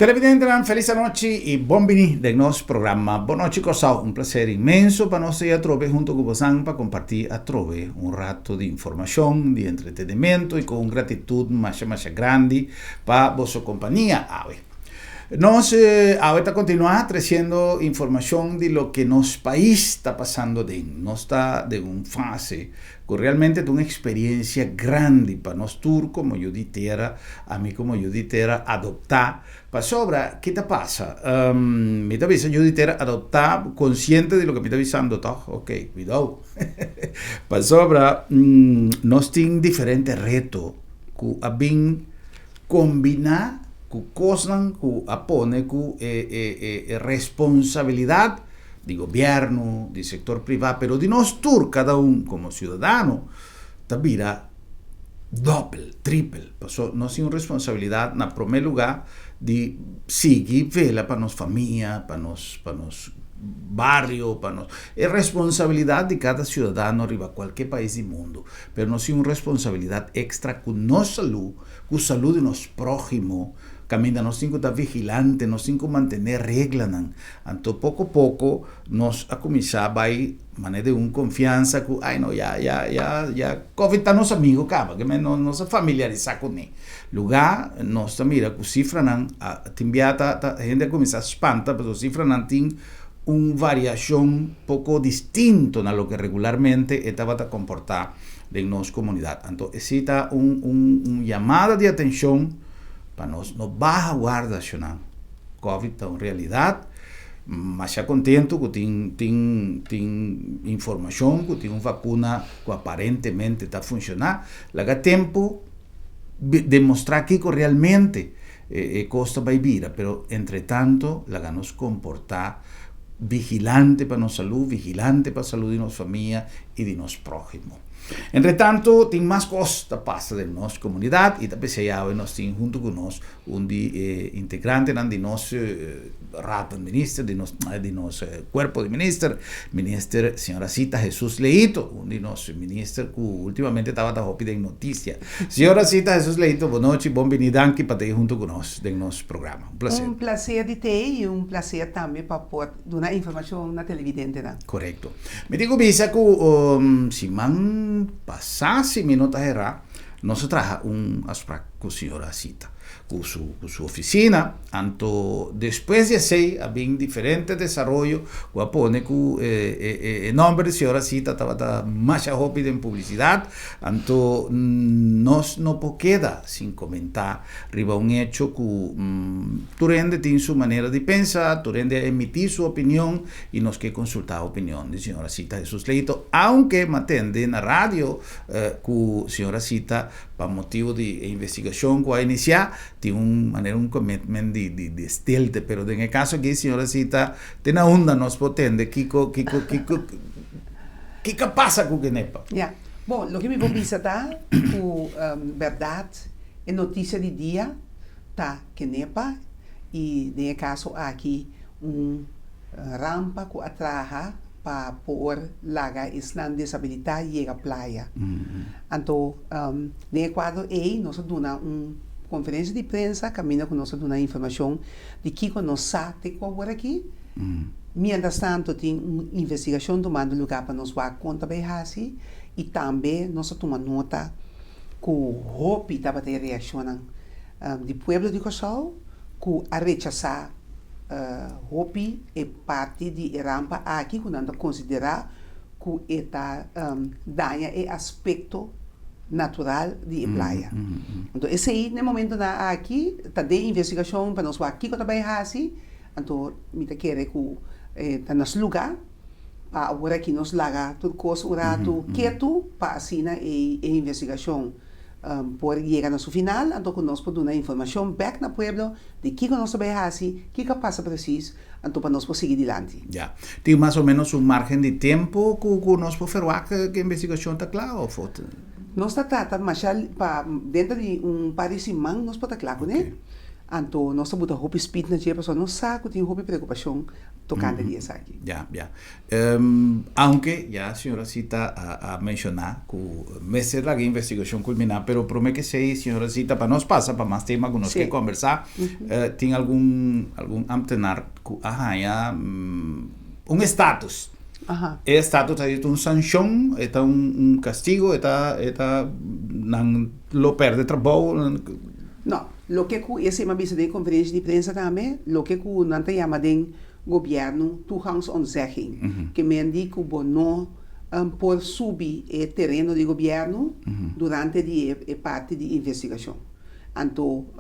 Televidentenan, felis anochi y bon bini den nos programa Bon Nochi Kòrsou. Un placer inmenso pa nos ei atrobe hunto cu bosan pa comparti atrobe un rato di informacion, di entretenimento y cu un gratitud masha masha grandi pa boso compania awe. Nos awe ta continua treciendo informacion di loke nos pais ta pasando den. Nos ta den un fase ku realmente ta un eksperiencia grandi pa nos tur komo yu di tera, ami komo yu di tera adoptá, pasobra ki ta pasa? Mi ta bisa yu di tera adoptá konsiente di loke mi ta bisando tòg? Ok, kuidou. Pasobra nos tin diferente reto ku a bin kombiná ku kosnan ku a pone ku e responsabilidat di gobièrnu, di sektor privá, pero di nos tur kada un komo siudadano ta bira dòbel, tripel, paso nos tin un responsabilidat na promé lugá di sigui vela pa nos famia, pa nos pa nos bario, pa nos, e responsabilidat di kada siudadano riba kualke pais di mundu, pero nos tin un responsabilidat ekstra ku nos salú, ku salú di nos próhimo, kaminda nos tin ku ta vigilante, nos tin ku mantené reglanan. Anto poko poko nos a kuminsá bai manera di un konfiansa ku ai no ya ya ya ya covid ta nos amigo kaba ke men nos a familiarisá kuné. Lugá nos ta mira ku sifranan a tin bia ta ta hende a kuminsá spanta pasobra sifranan tin un variashon poko distinto na loke regularmente e tabata komportá den nos komunidat. Anto esei ta un un un yamada di atenshon pa nos no baha guarda shonnan. Covid ta un realidat. Masha kontentu ku tin tin tin informashon ku tin un vakuna ku aparentemente ta funshoná. Laga tempu demostrá kiko realmente e kos ta bai bira, pero entretanto laga nos komportá vigilante pa nos salú, vigilante pa salú di nos famia i di nos próhimo. Entretanto tin mas kos ta pasa den nos komunidat i ta p'esei awe nos tin huntu ku nos Un di e integrantenan di nos Raad van Minister, di nos di nos Cuerpo di Minister, Minister señora Zita Jesus Leito, un di nos minister cu ultimamente tabata hopi den noticia. Señora Zita Jesus Leito, bon nochi, bon bini, danki pa ta hunto cu nos den nos programa. Un placer. Un placer di t'ey y un placer tambe pa por duna informacion na televidentenan. Corecto. Mi tin cu bisa cu siman pasa, si mi no ta hera, Nos a traha un afsprak ku señora Zita, ku su ku su ofisina, anto despues di esei a bin diferente desaroyo ku a pone ku e e e nòmber di señora Zita tabata masha hopi den publisidat, anto nos no por keda sin komentá riba un hecho ku tur hende tin su manera di pensa, tur hende a emití su opinion i nos ke konsultá opinion di señora Zita Jesus Leito, aunke m'atende na radio Ku señora sita pa motibu di e investigashon ku a inisiá tin un manera un commitment di di di stilte pero den e kaso aki señora sita te na unda nos por tende kiko kiko kiko kiko a pasa ku Kenepa. Ya, bon loke mi por bisa ta ku bèrdat e notisia di dia ta Kenepa i den e kaso aki un rampa ku a traha pa por laga esnan desabilitá yega playa. Anto den e kuadro ei nos a duna un konferensia di prensa kaminda ku nos a duna informashon di kiko nos sa te ku awor aki. Mientras tanto tin un investigashon tumando lugá pa nos wak kon ta bai hasi i tambe nos a tuma nota ku hopi tabata e reakshonnan di pueblo di Kòrsou ku a rechasá hopi e parti di e rampa aki ku nan ta konsiderá ku e ta daña e aspekto natural di e playa. Anto esei na e momentonan aki ta den investigashon pa nos wak kiko ta bai hasi, anto mi ta kere ku ta na su lugá pa awor aki nos laga tur kos un ratu ketu pa asina e investigashon por yega na su final, anto ku nos por duna informashon bèk na pueblo di kiko nos ta bai hasi, kiko a pasa presis, anto pa nos por sigui dilanti. Ya. Tin mas o ménos un márgen di tempu ku ku nos por ferwagt ku e investigashon ta kla òf ot? Nos ta trata masha pa dentro di un par di siman nos por ta kla kuné. Anto nos ta buta hopi speed na dje pasobra nos sa ku tin hopi preokupashon tokante di esaki. Ya, ya. Aunke ya señora Zita a menshoná ku mester laga e investigashon kulminá, pero promé ke esei señora Zita pa nos pasa pa mas tema ku nos ke kombersá, tin algun algun ámtenar ku a haña un estatus. E estatus ta un sanshon, e ta un kastigo, e ta e ta nan lo pèrdè trabou? No. Loke ku esei mi a bisa den e konferensha di prensa tambe, loke ku nan ta yama den gobièrnu toegangsontzegging, ke men di ku bo no por subi e tereno di gobièrnu durante di e parti di investigashon. Anto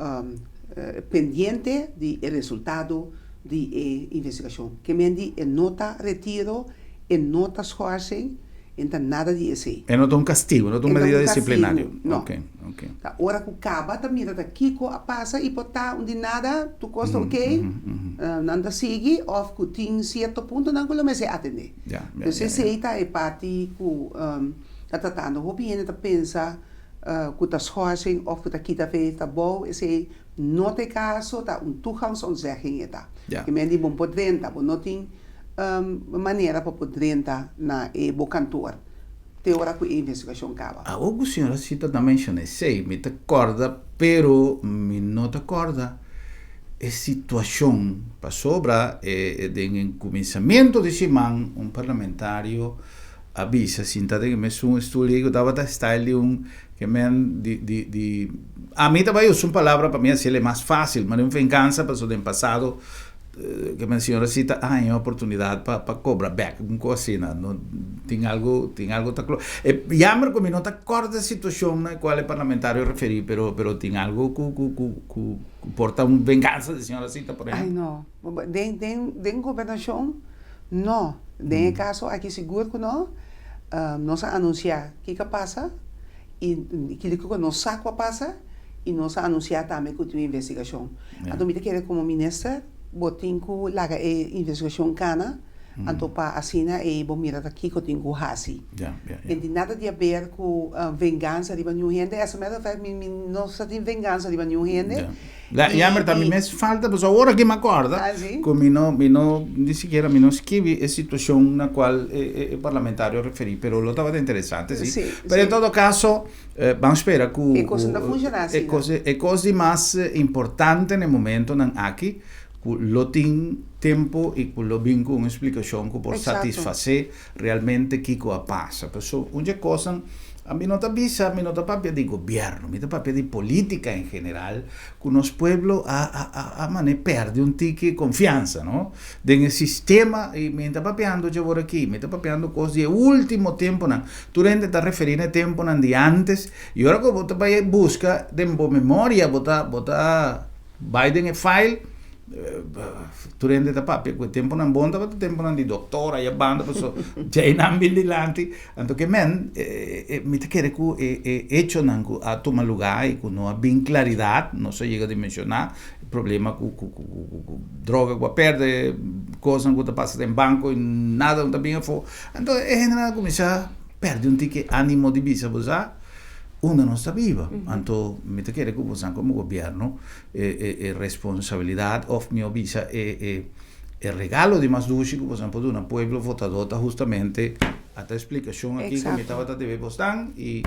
pendiente di e resultado di e investigashon. Ke men di e no ta retiro, e no ta schorsing, E no ta nada di esei. E no ta un kastigu, no ta un medida disiplinario. No. Ok, ok. Ta ora ku kaba ta mira ta kiko a pasa i por ta un di nada tur kos ta ok, nan ta sigui òf ku tin sierto puntonan ku lo mester atendé. Ya, ya, Dus ya, ya. esei ta e parti ku ta tratando. Hopi hende ta pensa ku ta schorsing òf ku ta kita fe trabou, esei no ta e kaso, ta un toegangsontzegging e ta. Ya. Ke men di bo por drenta, bo no tin. manera pa por drenta na e bo kantoor te ora ku e investigashon kaba. Awor ku señora Sita ta menshona esei, mi ta kòrda, pero mi no ta kòrda e situashon, pasobra den e kuminsamentu di siman un parlamentario a bisa sinta den e mesun stul ei ku tabata style di un ke men di di di ami ta bai usa un palabra pa mi hasiel e mas fásil, ma di un vengansa pasobra den pasado Ke men señora si ta haña oportunidad pa pa cobra bek un cos asina no tin algo tin algo ta clo e jammer cu mi no ta corda e situacion na cual e parlamentario referi pero pero tin algo cu cu cu cu por ta un venganza di señora Zita por Ay ehemplo. no den den den gobernacion no den e caso aki sigur cu no nos a anuncia kico a pasa y kico nos sa cu a pasa. y nos a anuncia tambe cu tin un investigacion. Anto mi ta kere como minister bo tin cu laga e investigacion cana, anto pa asina ey bo mira ta kico tin cu haci. En tin nada di haber cu venganza riba niun hende, as a matter of fact mi mi no sa tin venganza riba niun hende. Jammer ta mi mes falta pasobra awor aki mi a corda cu mi no mi no ni sikiera mi no skibi e situacion na cual e parlamentario a referi pero lo tabata interesante si. Pero en todo caso Ban spera ku E kos no ta funshoná asina. E kos e kos di mas importante na e momentonan aki ku lo tin tempu i ku lo bin ku un splikashon ku por satisfasé realmente kiko a pasa. Pasobra un dje kosnan mi no ta bisa, mi no ta papia di gobièrnu, mi ta papia di polítika en general ku nos pueblo a a a manera pèrdè un tiki konfiansa no den e sistema i mi ta papiando dje wor aki, mi ta papiando kos di e último tempunan. Tur hende ta referí na e tempunan di ántes, i ora ku bo ta bai buska den bo memoria, bo ta bo ta bai den e file, tur hende ta papia ku e tempunan bon tabata tempunan di doktor aya banda paso djei nan bin dilanti. Anto ke men, mi ta kere ku e e echonan ku a tuma lugá i ku no a bin klaridat, nos a yega di menshoná e problema ku ku ku droga ku a pèrdè, kosnan ku ta pasa den banko i nada no ta bin afó. Anto e hendenan a kuminsá pèrdè un tiki ánimo di bisa, Bo sa unda nos ta biba? Anto mi ta kere ku bosan komo gobièrnu e responsabilidat òf mihó bisa e regalo di mas dushi ku bosan por duna pueblo votadó ta hustamente ata e splikashon aki ku mi tabata debe bosnan i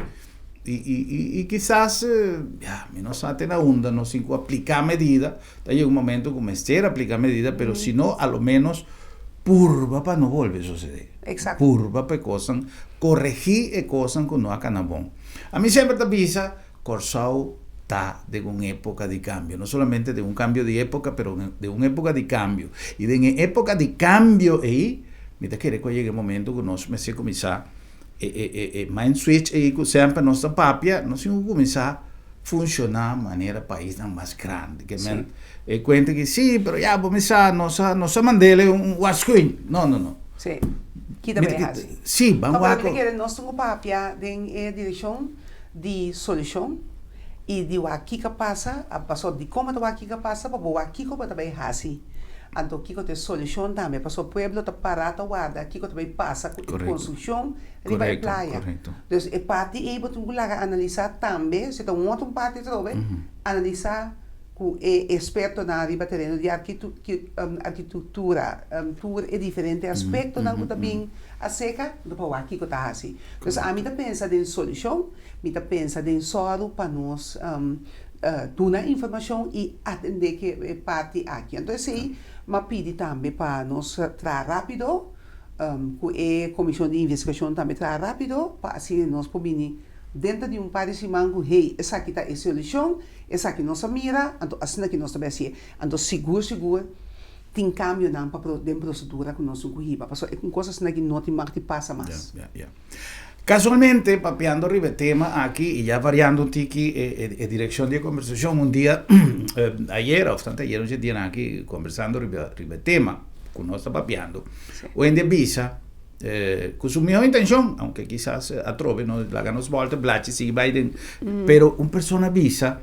i kisas ya mi no sa te na unda nos tin ku apliká medida. Ta yega un momento ku mester apliká medida pero si no a lo ménos purba pa no bolbe sosede. Exacto. Purba pa e kosnan, koregí e kosnan ku no a kana bon. Ami semper ta bisa, Kòrsou ta den un époka di kambio. No solamente den un kambio di époka, pero den un époka di kambio. I den e époka di kambio ei, mi ta kere ku a yega e momento ku nos mester kuminsá e e e e mind switch ei ku semper nos ta papia, nos tin ku kuminsá funciona manera paisnan mas grandi. Ke men e cuenta ki si, pero ya bo mi sa, nos a nos a mandele un waarschuwing. No, no, no. Sí. Kita Mi bay ta haci? Si, ban No, pero wak. mi ta kere nos tin cu papia den e direccion di solucion y di wak kico a pasa, a paso dicon bo ta wak kico a pasa pa bo wak kico bo ta bay haci. Anto kico ta e solucion tambe, pasobra pueblo ta para ta warda kico ta bay pasa cu e construccion riba e playa. Dus e parti ey bo tin cu laga analisa tambe, si ta un otro parti atrobe, analisa. Ku e ekspertonan riba tereno di arkitektura, tur e diferente aspektonan ku ta bin aserka, no pa wak kiko ta hasi. Dus ami ta pensa den solushon, mi ta pensa den sòru pa nos duna informashon i atendé ku e parti aki. Anto esei mi a pidi tambe pa nos traha rápido, ku e komishon di investigashon tambe traha rápido pa asina nos por bini denter di un par di siman ku hey, esaki ta e solushon. Esaki nos a mira, anto asina ki nos ta bay hacié. Anto sigur sigur tin cambionan pa den procedura cu nos tin cu hiba, pasobra e un cos asina ki no tin mag di pasa mas. Ya, ya, ya. Casualmente, papiando riba e tema aki y ya variando un tiki e direccion di e conversacion, un dia ayer of tanto ayer un dje dianan aki conversando riba riba e tema cu nos ta papiando, un hende a bisa Cu su miho intencion, aunke kisas atrobe no laga nos bolta blachi sigui bay den, pero un persona bisa,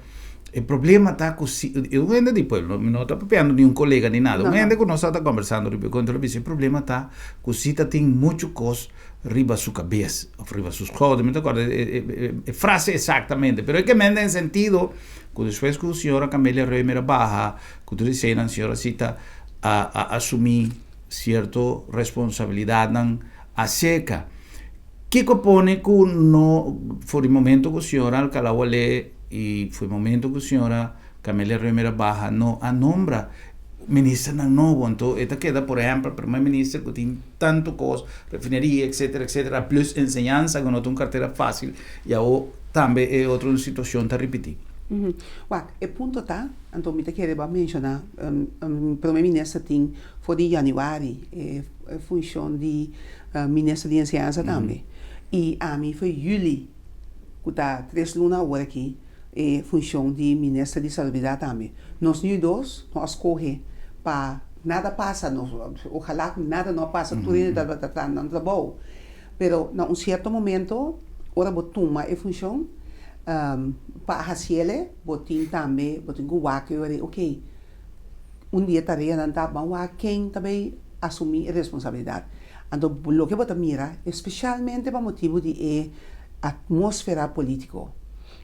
e problema ta cu si, e un hende di pueblo, mi no ta papiando di un colega ni nada, un hende cu nos tabata conversando riba e cuento, el a bisa e problema ta cu si ta tin mucho cos riba su cabes of riba su schouder, mi no ta acorda e frase exactamente, pero e ke mende en sentido cu despues cu señora Camelia Römer a baha cu tur eseinan, señora Sita a asumi Cierto responsabilidadnan acerca. Kico pone cu no for di momento cu señora Alcalá Wallé y for di momento cu señora Camelia Römer a baha no a nombra ministernan nobo? Anto e ta keda por ehempel primer minister cu tin tanto cos, refineria etcetera etcetera plus enseñansa cu no ta un cartera facil y awo tambe e otro situacion ta ripiti. Wak, e punto ta, anto mi ta kere bo a menciona, Prome Minister tin for di januari e funcion di Minister di Enseñansa tambe. Y ami for juli, cu ta tres luna awor aki, e funcion di Minister di Salubridad tambe. Nos nu dos no a scoge pa nada pasa, nos, ojalá cu nada no a pasa, tur hende tabata traha nan trabou. Pero na un cierto momento, ora bo tuma e funcion, pa haciele, bo tin tambe, bo tin cu wak e ora, ok, Un di e tareanan ta ban wak ken ta bay asumí e responsabilidat. Anto loke bo ta mira, espeshalmente pa motibu di e atmósfera polítiko,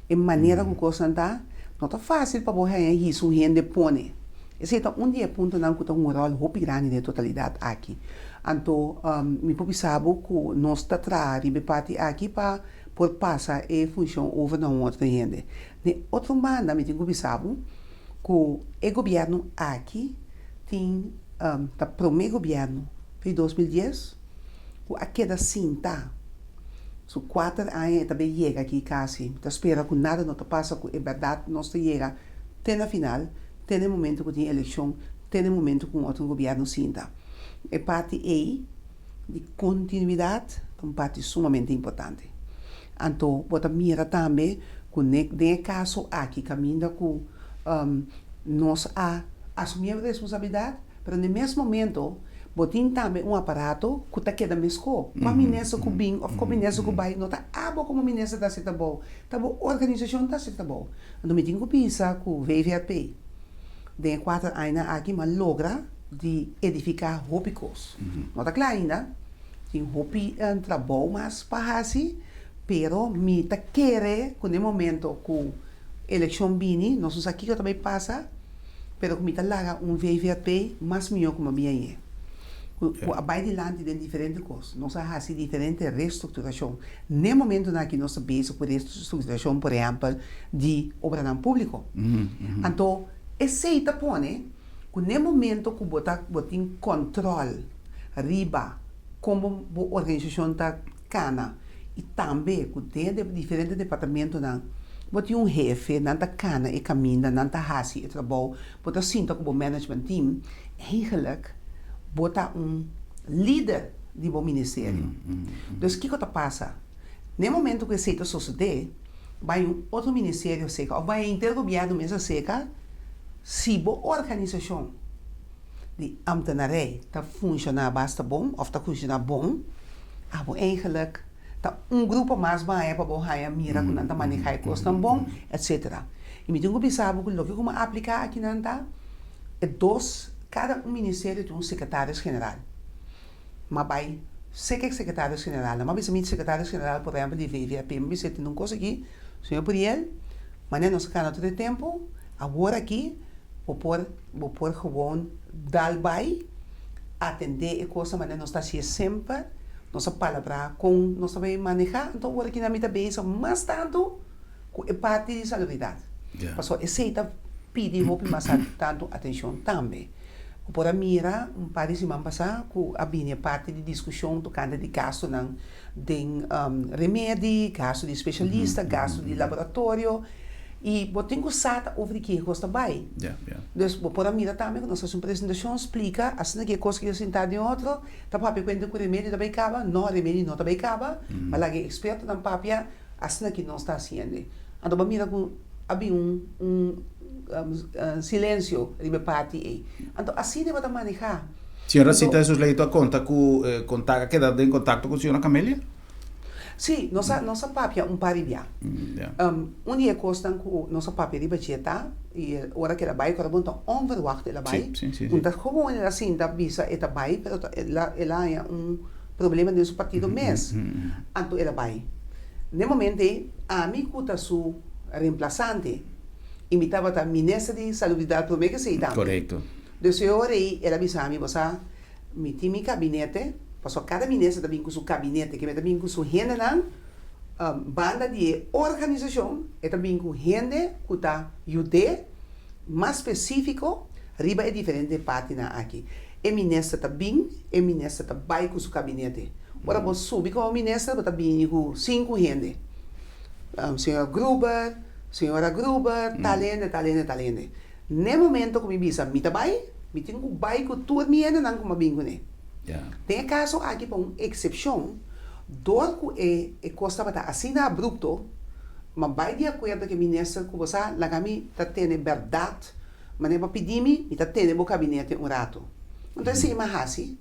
e manera ku kosnan ta, no ta fásil pa bo haña hisa un hende pone. Esei ta un di e puntonan ku ta hunga ròl hopi grandi den e totalidat aki. Anto mi por bisa bo ku nos ta traha riba e parti aki pa por pasa e funshon over na un otro hende. Den otro banda mi tin ku bisa bo ku e gobièrnu aki tin ta promé gobièrnu di 2010 ku a keda sinta su kuater aña e ta bin yega aki kasi. Mi ta spera ku nada no ta pasa ku e bèrdat nos ta yega te na final, te na e momento ku tin elekshon, te na e momento ku un otro gobièrnu sinta. E parti ei di kontinuidat ta un parti sumamente importante. Anto bo ta mira tambe ku den e kaso aki kaminda ku nos a asumí e responsabilidat, pero na e mes momento bo tin tambe un aparato ku ta keda meskó. Kua minister ku bin òf kua minister ku bai no ta abo komo minister ta hasi trabou, ta bo organisashon ta hasi trabou. Anto mi tin ku bisa ku VVRP den e kuater añanan aki mi a logra di edifiká hopi kos. No ta kla ainda. Tin hopi trabou mas pa hasi, pero mi ta kere ku na e momento ku elekshon bini, nos no sa kiko ta bai pasa, pero ku mi ta laga un VVRP mas mihó ku mi a bin ayer. Ku a bai dilanti den diferente kos. Nos a hasi diferente restrukturashon. Na e momentonan aki nos ta bezig ku restrukturashon, por ehèmpel, di obranan públiko. Anto esei ta pone ku na e momento ku bo ta bo tin kòntròl. riba kon bo bo organisashon ta kana i tambe ku den e diferente departamentonan bo tin un hefe, nan ta kana e kaminda, nan ta hasi e trabou, bo ta sinta ku bo management team, eigenlijk bo ta un lider di bo ministerio. Dus kiko ta pasa? Na e momento ku esei ta sosodé, bai un otro ministerio seka òf bai henter gobièrnu mes a seka, si bo organisashon di ambtenarij ta funshoná basta bon òf ta funshoná bon, abo eigenlijk ta un grupo mas baña pa bo haña mira ku nan ta manehá e kosnan bon, etsetera. I mi tin ku bisa bo ku loke ku mi a apliká akinan ta e dos, kada un ministerio tin un sekretaris general. Mi a bai seka e sekretaris generalnan, mi a bisa mi sekretaris general por ehèmpel di VVAP, mi a bisa e tin un kos aki, señor Puriel, manera nos a kana tur e tempu. Awor aki bo por bo por gewoon dal bai atendé e kosnan manera nos ta hasié semper, nos a palabrá kon nos ta bai manehá, anto awor aki nan mi ta bezig mas tantu ku e parti di salubridat. Pasobra esei ta pidi hopi mas tantu atenshon tambe. Bo por a mira un par di siman pasá ku a bini e parti di diskushon tokante di gastunan den remedi, gastu di spesialista, gastu di laboratorio i bo tin ku sa ta over di ke kos ta bai. Dus bo por a mira tambe ku nos hasi un presentashon splika asina ke kos ke sintá den otro ta papia kuenta ku remedi ta bai kaba, no remedi no ta bai kaba, ma laga e ekspertonan papia asina ke nos ta hasiendo. Anto bo a mira ku a bin un un silensio riba e parti ei. Anto asina bo ta manehá. Señora Cita Jesus Leito a konta ku kontak a keda den kontakto ku señora Camelia? Sí, nos a nos a papia un par di bia. Un di e kosnan ku nos a papia riba dje ta, i ora ku el a bai ku ora ta onverwacht el a bai, un ta gewoon el a sinta bisa e ta bai pero ta el a el a haña un problema den su partido mes, anto el a bai. Na e momento ei ami ku ta su remplasante i mi tabata minister di salubridat promé ku esei tambe. Dus e ora ei el a bisa mi, Bo sa, mi tin mi kabinete, pasobra kada minister ta bin ku su kabinete, keme ta bin ku su hendenan, banda di e organisashon e ta bin ku hende ku ta yud'é mas spesífiko riba e diferente partinan aki. E minister ta bin, e minister ta bai ku su kabinete. Ora bo subi komo minister bo ta bini ku sinku hende, señor Gruber, señora Gruber, tal hende, tal hende, tal hende. N'e momento ku mi bisa mi ta bai, mi tin ku bai ku tur mi hendenan ku mi a bin kuné. Den e kaso aki pa un eksepshon, dor ku e e kos tabata asina abrupto, m'a bai di akuerdo ku e minister ku bo sa laga mi ta tene bèrdat manera bo a pidi mi, mi ta tene bo kabinete un ratu. Anto esei m'a hasi.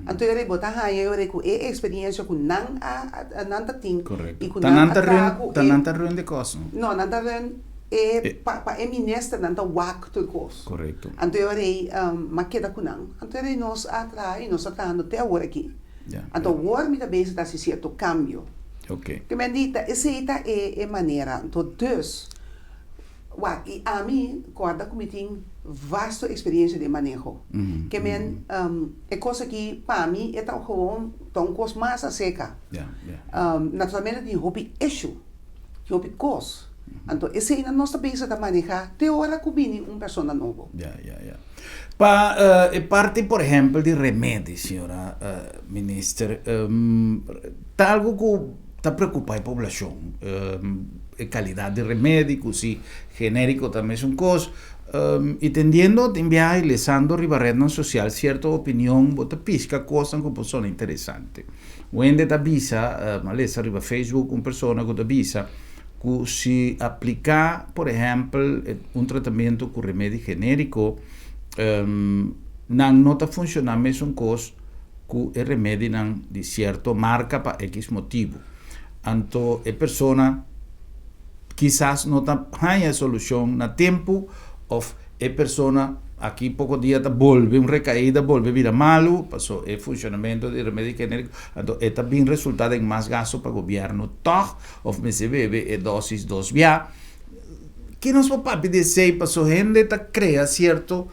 Anto e ora bo ta haña e ora ku e eksperiensia ku nan a nan ta tin i ku nan a traha ku e. Ta nan ta run de kos, no? No, nan ta run. E pa pa e ministernan ta wak tur kos. Korekto. Anto e ora ei m'a keda ku nan. Anto e ora ei nos a traha i nos ta trahando te awor aki. Ya. Anto awor mi ta bezig ta hasi sierto kambio. Oke. Ke men di ta esei ta e e manera. Anto dus, wak i ami kòrda ku mi tin vasto eksperensia den maneho. Ke men e kos aki pa mi e ta gewoon ta un kos mas aseka. Ya, ya. Naturalmente tin hopi issue, tin hopi kos. Anto eseinan nos ta bezig ta maneha te ora ku bini un persona nobo. Ya, ya, ya. Pa e parti por ehempel di remedi, señora minister, ta algo ku ta preocupa e poblacion, e calidad di remedi ku si generico ta mesun cos, y tendiendo tin biaha y lesando riba rednan social cierto opinion bo ta pisca cosnan ku por sona interesante. Wende ta bisa, mi a lesa riba Facebook un persona ku ta bisa, ku si apliká por ehèmpel un tratamentu ku remedi genériko nan no ta funshoná mesun kos ku e remedinan di sierto marka pa ekis motibu. Anto e persona kisas no ta haña e solushon na tempu òf E persona aki poko dia ta bolbe un rekaida, bolbe bira malu, paso e funshonamentu di remedi genériko, anto e ta bin resultá den mas gasto pa gobièrnu tòg, òf mester bebe e dósis dos bia. Ke nos por papia di esei? Paso hende ta krea sierto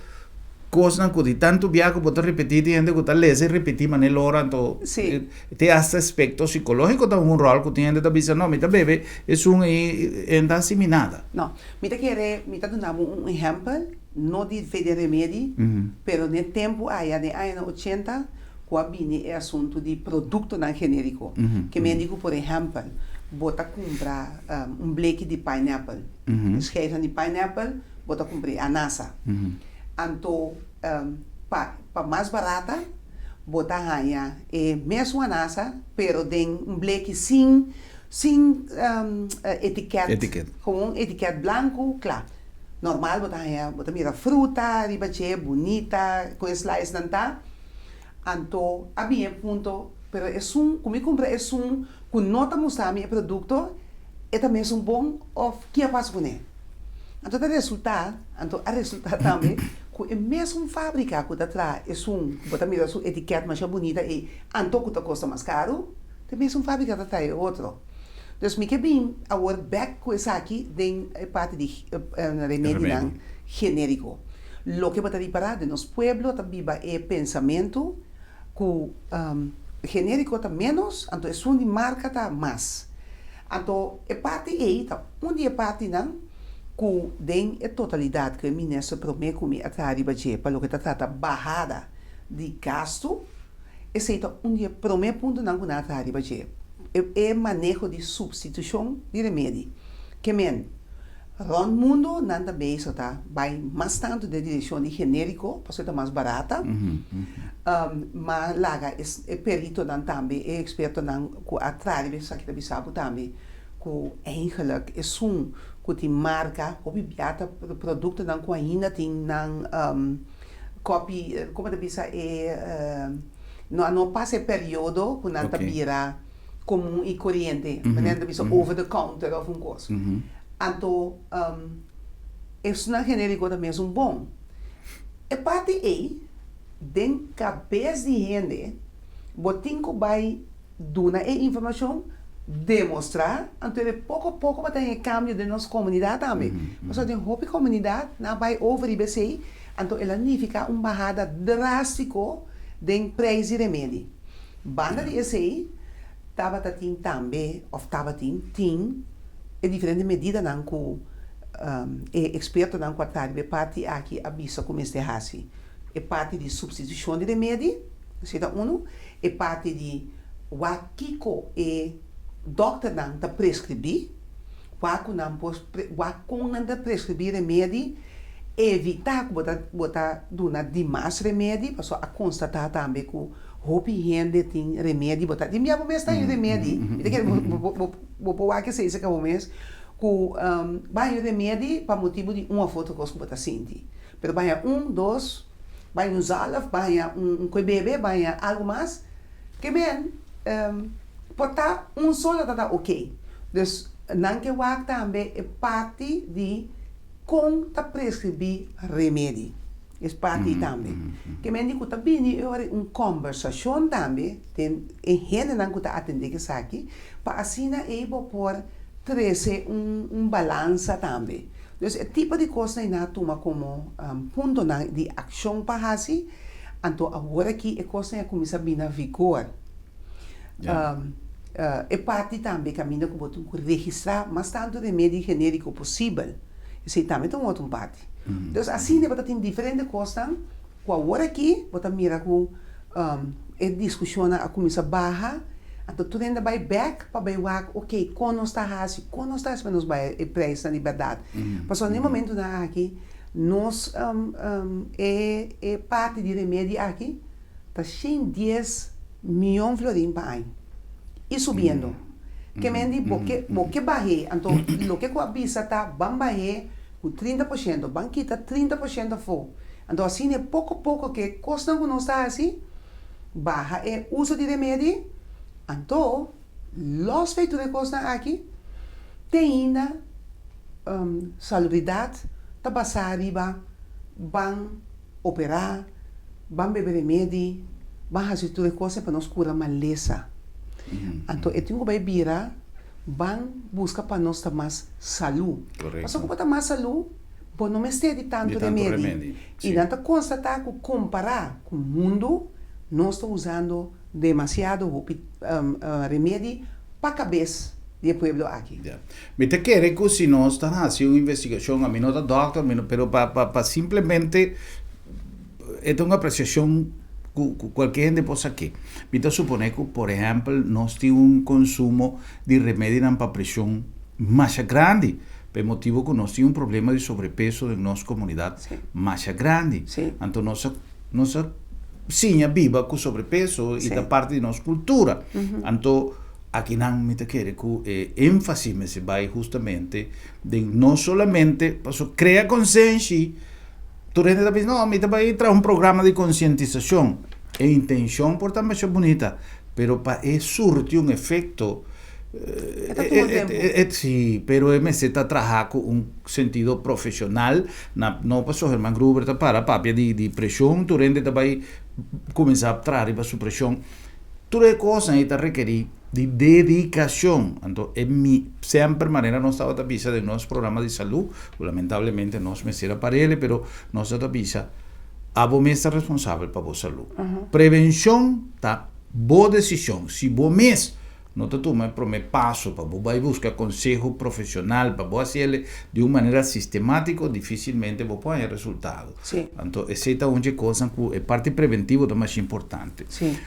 kosnan ku di tantu bia ku bo ta ripití, tin hende ku ta lesa i ripití manera lora, anto te asta aspekto sikológiko ta hunga un ròl ku tin hende ta bisa, no, mi ta bebe esun ei, e no ta hasi mi nada. No. Mi ta kere, mi ta duna bo un ehèmpel, no di fe den remedi, pero n'e tempu aya, den añanan ochenta, ku a bini e asuntu di produktonan genériko. Ke men di ku, por ehèmpel, bo ta kumpra un bleki di pineapple, e schijfnan di pineapple, bo ta kumpra e anasa. Anto, pa pa mas barata, bo ta haña e mesun anasa, pero den un bleki sin Sin etiket. Etiket. Gewoon etiket blanku, kla. Normal bo ta haña, bo ta mira fruta riba dje, bunita, kon e slicenan ta. Anto a bin e punto, pero esun ku mi kumpra esun ku no ta mustra mi e produkto, e ta mesun bon òf ki a pasa kuné? Anto ta resultá, anto a resultá tambe ku e mesun fábrika ku ta traha esun ku bo ta mira su etiket masha bunita ei, anto ku ta kosta mas karu. Te mesun fábrika ta trae otro. Dus mi ke bin awor bek ku esaki den e parti di remedinan genériko. Loke bo ta ripará den nos pueblo ta biba e pensamentu ku genériko ta ménos anto esun di marka ta mas. Anto e parti ei ta un di e partinan ku den e totalidat ku e minister promé ku mi a traha riba dje pa loke ta trata bahada di gastu, esei ta un di e promé puntonan ku nan a traha riba dje, e maneho di supstitushon di remedi. Ke men, rònt mundu nan ta bezig ta bai mas tantu den direkshon di genériko pasobra e ta mas barata, ma laga e peritonan tambe, e ekspertonan ku a traha riba esaki ta bisa bo tambe ku eigenlik esun ku tin marka hopi bia ta produktonan ku ainda tin nan copy, como ta bisa e no a no pasa e periodo cu nan ta bira comun y coriente, manera nan ta bisa over the counter of un cos. Anto esnan generico ta mesun bon. E parti ey den cabes di hende bo tin cu bay duna e informacion, demostra, anto e poco poco bo ta haña e cambio den nos comunidad tambe. Pasobra den hopi comunidad nan a bay over riba esey, anto el a nifica un bahada drastico den prijs di remedi. Banda di esey tabata tin tambe, of tabatin, tin e diferente medidanan cu e expertonan cu a traha riba e parti aki a bisa cu mester haci. E parti di substitucion di remedi, esey ta uno. E parti di wak kiko e dòkternan ta preskribí, wak ku nan por wak kon nan ta preskribí remedi, evitá ku bo ta bo ta duna dimas remedi, pasobra a konstatá tambe ku hopi hende tin remedi, bo ta tin bia bo mes ta haña remedi, mi ta kere bo bo bo por wak esei serka bo mes, ku bo haña remedi pa motibu di un òf otro kos ku bo ta sinti, pero bo haña un, dos. Bai un zalf, baña un koe bebe, baña algo mas, ke men por ta un solo ta ta ok. Dus nan ke wak tambe e parti di kon ta preskribí remedi. Es parti tambe. Ke men di ku ta bini e ora un kombersashon tambe den e hendenan ku ta atendé ku esaki pa asina ei bo por trese un balansa tambe. Dus e tipo di kosnan ei nan a tuma komo puntonan di akshon pa hasi, anto awor aki e kosnan a kuminsá bini na vigor. E parti tambe kaminda ku bo tin ku registrá mas tantu remedi genériko posibel, esei tambe ta un otro parti. Dus asina bo ta tin diferente kosnan ku awor aki bo ta mira ku e diskushonnan a kuminsá baha, anto tur hende a bai bèk pa bai wak, oke, kon nos ta hasi, kon nos ta hasi pa nos bai e preisnan di bèrdat. Pasobra na e momentunan aki nos e e parti di remedi aki ta 110 mion florin pa aña i subiendo. Ke men di bo ke bo ke bah'é, anto loke ku a bisa ta ban bah'é ku 30%, ban kita 30% afó. Anto asina e poko poko ke kosnan ku nos ta hasi, baha e uso di remedi, anto lòs fei tur e kosnan aki, te ainda salubridat ta basá riba ban operá, ban bebe remedi, ban hasi tur e kosnan pa nos kura malesa. Anto e tin ku bai bira ban buska pa nos ta mas salú. Pasobra ku bo ta mas salú, Bo no mester di tantu remedi. I nan ta konstatá ku kompará ku mundu, nos ta usando demasiado hopi remedi pa kabes di e pueblo aki. Ya. Mi ta kere ku si nos ta hasi un investigashon, ami no ta dòkter, mi no, pero pa pa pa simplemente e ta un apresiashon ku ku kualke hende por sak'é. Mi ta suponé ku, por ehèmpel, nos tin un konsumo di remedinan pa preshon masha grandi. Pa e motibu ku nos tin un problema di sobrepeso den nos komunidat masha grandi. Anto nos a nos a siña biba ku sobrepeso i ta parti di nos kultura. Anto akinan mi ta kere ku e énfasis mester bai hustamente den no solamente pasobra krea konsenshi, tur hende ta bisa no mi ta bai traha un programa di konsientisashon. E intenshon por ta masha bunita pero pa e surti un efekto E ta tuma tempu. E si, pero e mester ta traha ku un sentido profeshonal, na no pasobra Herman Gruber ta para papia di di preshon, tur hende ta bai kuminsá traha riba su preshon. Tur e kosnan ei ta rekerí Di dedikashon. Anto e mi semper manera nos tabata bisa den nos programa di salú, ku lamentablemente nos mester a parele, pero nos ta bisa, abo mes ta responsabel pa bo salú. Prevenshon ta bo desishon. Si bo mes no ta tuma e promé paso pa bo bai buska konseho profeshonal pa bo hasiel di un manera sistemátiko, difísilmente bo por haña resultado. Anto esei ta un dje kosnan ku e parti preventivo ta masha importante.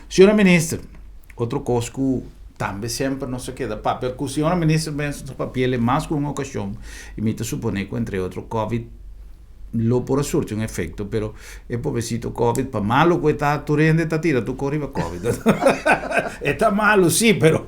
Señora Minister. Otro kos ku tambe semper nos a keda papia ku señora minister mes nos a papi'el mas ku un okashon i mi ta suponé ku entre otro covid lo por a surti un efekto pero e pobrecito covid pa malo ku e ta tur hende ta tira tur kos riba covid e ta malo si pero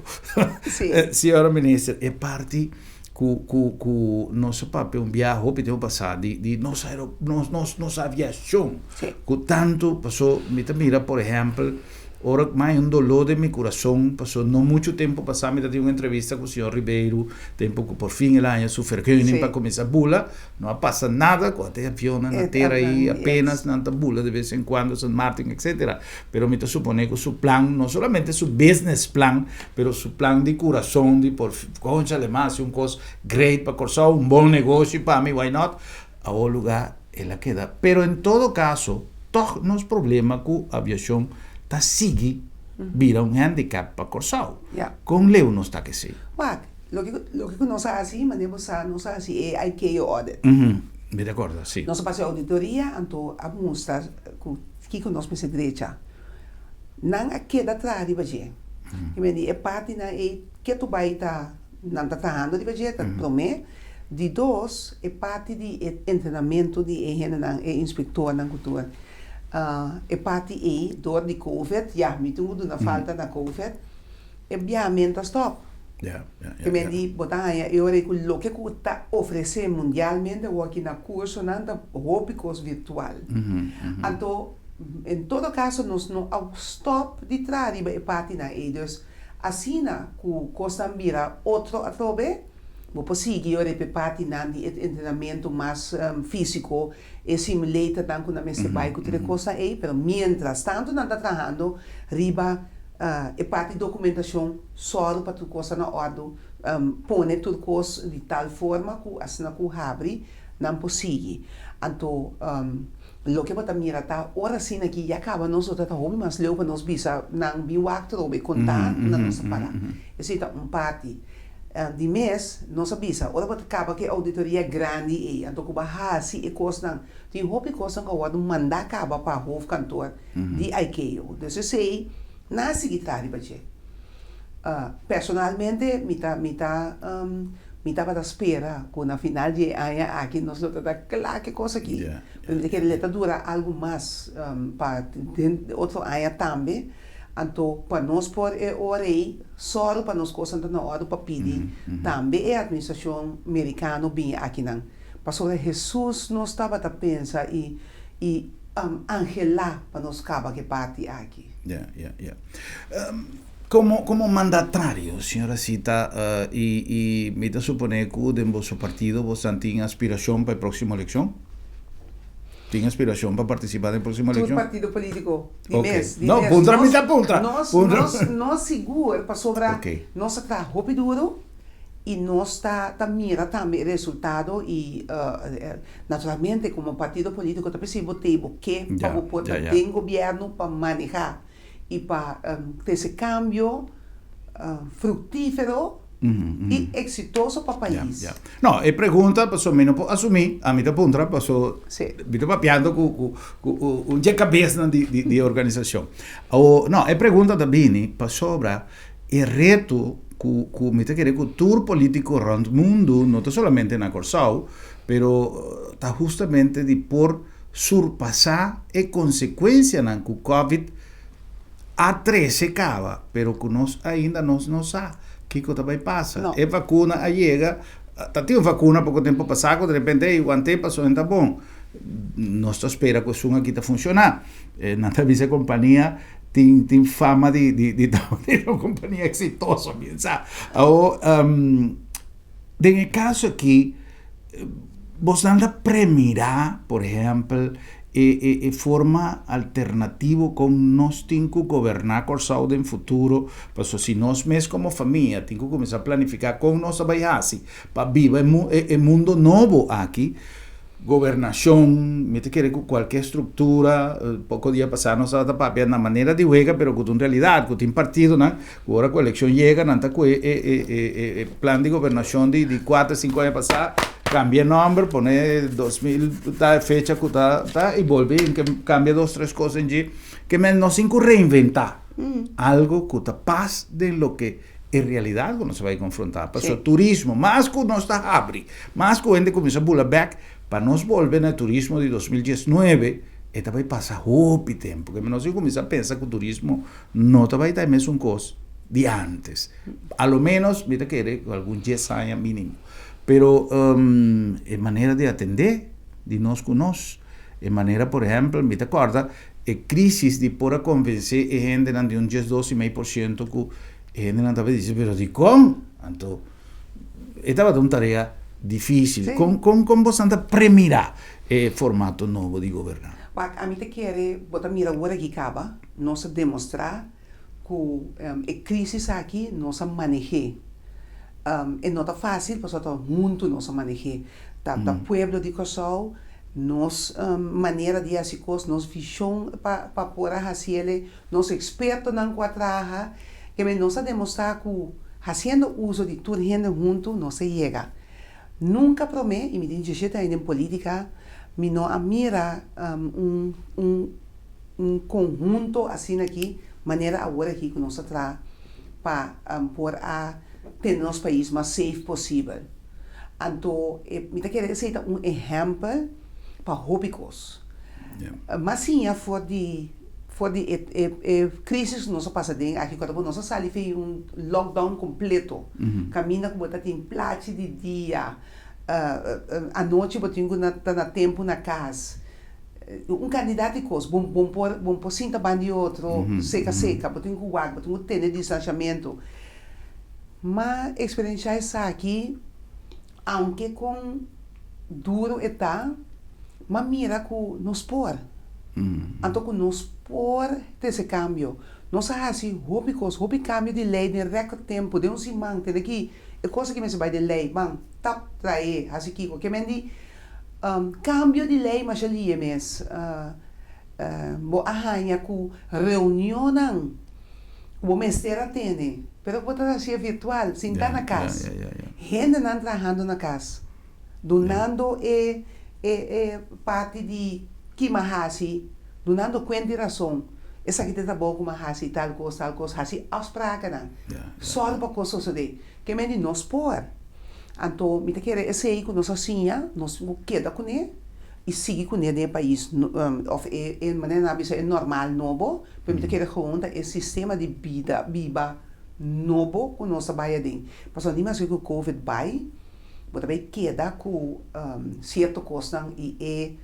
señora minister e parti ku ku ku nos a papia un biaha hopi tempu pasá di di nos aero nos nos nos aviashon ku tantu paso mi ta mira por ehèmpel Ora ku mi un doló den mi kurason, paso no muchu tempu pasá mi ta tin un entrevista ku señor Ribeiro, tempu ku por fin el a haña su vergunning pa kuminsá bula, no a pasa nada ku ata e avionnan na tera ei, apenas nan ta bula de bes en kuando San Martin etcetera. Pero mi ta suponé ku su plan, no solamente su business plan, pero su plan di kurason di por konchale mas hasi un kos great pa Kòrsou, un bon negoshi pa mi, why not, awor lugá El a keda. Pero en todo caso, tog nos problema cu aviacion ta sigui bira un handicap pa Corsou. Con leu nos ta kesi? Wak, loke loke cu nos a haci, manera bo sa, nos a haci e ICAO audit. Mi ta acorda, si. Nos a pasa e auditoria, anto a mustra cu kico nos mester drecha. Nan a keda traha riba dje. I men di e partinan ei ketu bai ta, nan ta trahando riba dje, ta prome. Di dos, e parti di e entrenamentu di e hendenan, e inspektornan ku tur. E parti ei, dor di covid, ya, mi tin ku duna falta na covid, e biahamentu a stòp. Te men di bo ta haña e ora ei ku loke ku ta ofresé mundialmente awor aki na kursonan ta hopi kos virtual. Anto, en todo kaso nos no a stòp di traha riba e partinan ei. Dus, asina ku kosnan bira otro atrobe, Bo por sigui ora e partinan di e entrenamentu mas físiko, e simulatornan ku nan mester bai ku tur e kosnan ei, pero miéntras tantu nan ta trahando riba e parti dokumentashon, sòru pa tur kos ta na òrdu, pone tur kos di tal forma ku asina ku habri nan por sigui. Anto loke bo ta mira ta ora asina aki ya kaba nos lo ta ta hopi mas leu pa nos bisa nan bin wak trobe kontá na nos ta para. Esei ta un parti. Di mes, nos a bisa, ora bo ta kaba ku e ouditoria grandi ei, anto ku bo a hasi e kosnan, tin hopi kosnan ku a wòrdu mandá kaba pa hoofdkantoor di ICAO. Dus esei nan a sigui traha riba dje. Personalmente mi ta mi ta mi tabata spera ku na final di e aña aki nos lo ta ta kla ku e kos aki. Pero mi ta kere le ta dura algu mas pa den otro aña tambe. Anto pa nos por e ora ei sòru pa nos kosnan ta na òrdu pa pidi tambe e atministrashon merikano bini akinan. Pasobra Hesus nos tabata pensa i i anhelá pa nos kaba ku e parti aki. Ya, ya, ya. Komo komo mandatario, señora Sita, i i mi ta suponé ku den boso partido bosan tin aspirashon pa e próksimo elekshon? Tin aspirashon pa partisipá den próksimo elekshon? Tur partido polítiko. Di mes, di mes. No, puntra mi ta puntra. Nos, nos, nos sigur, pasobra nos a traha hopi duru i nos ta ta mira tambe e resultado i naturalmente komo partido polítiko ta p'esei bo tei bo ke pa bo por ta den gobièrnu pa manehá i pa trese kambio fruktífero i eksitoso pa pais. No, e pregunta paso mi no por asumí, ami ta puntra paso mi ta papiando ku ku ku un dje kabesnan di di di organisashon. Awor, no, e pregunta ta bini pasobra e reto ku ku mi ta kere ku tur polítiko rònt mundu, no ta solamente na Kòrsou, pero ta hustamente di por surpasá e konsekuensianan ku Covid a trese kaba, pero ku nos ainda nos no sa kiko ta bai pasa. No. E vakuna a yega, ta tin un vakuna poko tempu pasá ku derepente ey want'é paso en ta bon. Nos ta spera ku esun aki ta funshoná. Nan ta bisa e kompania tin tin fama di di di ta un kompania eksitoso, bien sa. Awor den e kaso aki bosnan ta premirá por ehèmpel. E e e forma alternativo kon nos tin ku goberná Kòrsou den futuro, paso si nos mes komo famia tin ku kuminsá planifiká kon nos ta bai hasi pa biba e mu e e mundo nobo aki, gobernashon, mi ta kere ku kualke struktura, poko dia pasá nos tabata papia na manera di wega pero ku ta un realidat ku tin partidonan ku ora ku elekshon yega nan ta kue e e e e plan di gobernashon di di kuater sinku aña pasá kambia e nòmber pone 2000 ta e fecha ku ta ta i bolbe kambia dos tres kos en dje ke men nos tin ku reinventá algo ku ta pas den loke e realidat ku nos a bai konfrontá pasobra turismo mas ku nos ta habri mas ku hende kuminsá bula bèk pa nos bolbe na e turismo di 2019 e ta bai pasa hopi tempu ke men nos tin kuminsá pensa ku turismo No ta bai ta e mesun kos di antes. A lo menos mi ta kere ku algun dies aña minimo. Pero e manera di atendé di nos ku nos, e manera por ehèmpel mi ta kòrda e krisis di por a konvensé e hendenan di un diesdos i mei por siento ku e hendenan tabata bisa pero dikon? Anto e tabata un tarea difísil. Kon kon kon boso ta premirá e formato nobo di goberná? Wak, ami ta kere bo ta mira ora aki kaba. Nos a demostrá ku e krísis aki nos a maneh'é. E no ta fásil pasobra ta huntu nos a maneh'é. Ta ta pueblo di Kòrsou, nos manera di hasi kos, nos vishon pa pa por a hasiel, nos ekspertonan ku a traha. Keme nos a demostrá ku hasiendo uso di tur hende huntu nos a yega. Nunka promé, i mi tin diesshete aña den polítika, mi no a mira un un un konhunto asina aki manera awor aki ku nos ta traha pa por a tene nos pais mas safe posibel. Anto e mi ta kere esei ta un ehèmpel pa hopi kos. Mas siña for di for di e e e krisis ku nos a pasa den aki ku tabata nos a sali for di un lockdown kompleto kaminda ku bo ta tin plachi di dia anochi bo tin ku ta na tempu na kas. Un kantidat di kos. Bo bo por bo por sinta ban di otro seka seka, bo tin ku wak, bo tin ku tene distansiamentu. Ma eksperenshá esaki, aunke kon duru e ta, m'a mira ku nos por. Anto ku nos por trese kambio. Nos a hasi hopi kos, hopi kambio di lei den rèkòrt tempu, den un siman, tene ki e kos aki mester bai den lei, ban, tap, trae, hasi kiko. Ke men di Cambio di ley masha lie mes. Bo a haña cu reunionnan cu bo mester a tene, pero cu bo ta hacié virtual, sinta na cas. Hendenan trahando na cas, dunando e e parti di ki m'a haci, dunando cuenta y razon. Esaki ta e trabou cu m'a haci, tal cos, tal cos, haci afsprakennan. Sòru pa cos sosodé. Ke men di nos por. Anto mi ta kere esei ku nos a siña, nos tin ku keda kuné i sigui kuné den e pais òf e e manera nan a bisa e normal nobo, pero mi ta kere gewoon ta e sistema di bida biba nobo ku nos ta bai aden. Pasobra ni maske ku covid bai, bo ta bai keda ku sierto kosnan i e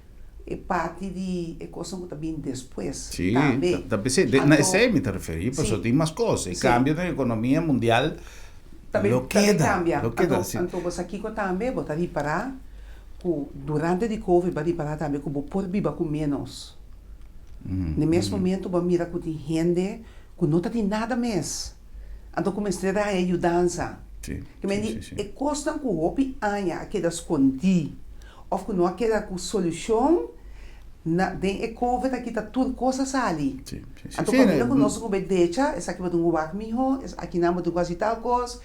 e parti di e kosnan ku ta bin despues tambe. Sí, ta p'esei, na esei mi ta referí, pasobra tin mas kos, e kambio den ekonomia mundial lo keda, lo keda si. Anto bo sa kiko tambe, bo ta ripará ku durante di covid bo a ripará tambe ku bo por biba ku ménos. Na e mes momento bo a mira ku tin hende ku no ta tin nada mes, anto ku mester a haña yudansa. Ke men di e kosnan ku hopi aña a keda skondí. Of ku no a keda ku solushon na den e covid aki ta tur kos a sali. Anto kaminda ku nos a kumbe decha esaki bo tin ku wak miho, akinan bo tin ku hasi tal kos,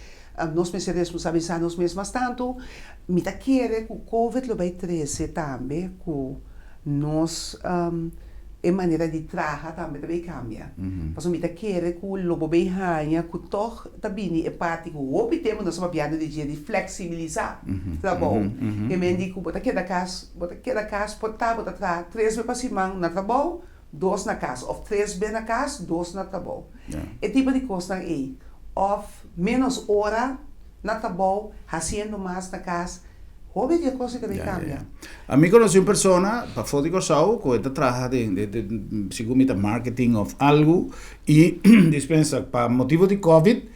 nos mester responsabilisa nos mes mas tantu. Mi ta kere ku covid lo bai trese tambe ku nos e manera di traha tambe ta bay cambia. Pasobra mi ta kere cu lo bo bay haña cu tog ta bini e parti cu hopi tempo nos ta papiando di dje di flexibilisa trabou. Ke men di cu bo ta keda cas, bo ta keda cas por ta bo ta traha tres be pa siman na trabou, dos na cas of tres be na cas, dos na trabou. E tipo di cosnan ey. Of menos ora na trabou haciendo mas na cas. Hopi di e kos ei ta bin kambia. Ami konosí un persona pafó di Kòrsou ku e ta traha den den segun mi ta marketing òf algu i dispensa pa motibu di covid.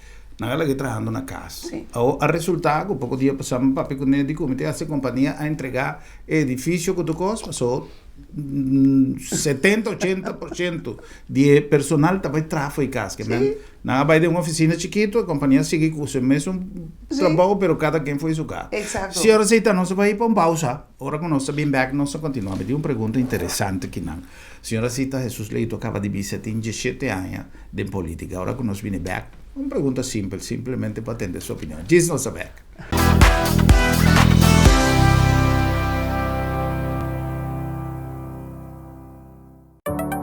Nan a lag'é trahando na kas. Awor a resultá ku poko dia pasá mi papia kuné di ku mi ta hasi kompania a entregá e edifisio ku tur kos, paso 70, 80% di e personal ta bai traha for di kas. Ke men nan a bai den un ofisina chikitu, e kompania a sigui ku su mesun trabou, pero kada ken for di su kas. Señora Zita, nos a bai pa un pausa. Ora ku nos ta bin bèk nos ta kontinuá. Mi tin un pregunta interesante kinan. Señora Zita Jesus Leito kaba di bisa tin diesshete aña den politica. Ora ku nos bini bèk, un pregunta simpel, simplemente pa tende su opinion. Djis nos ta bèk.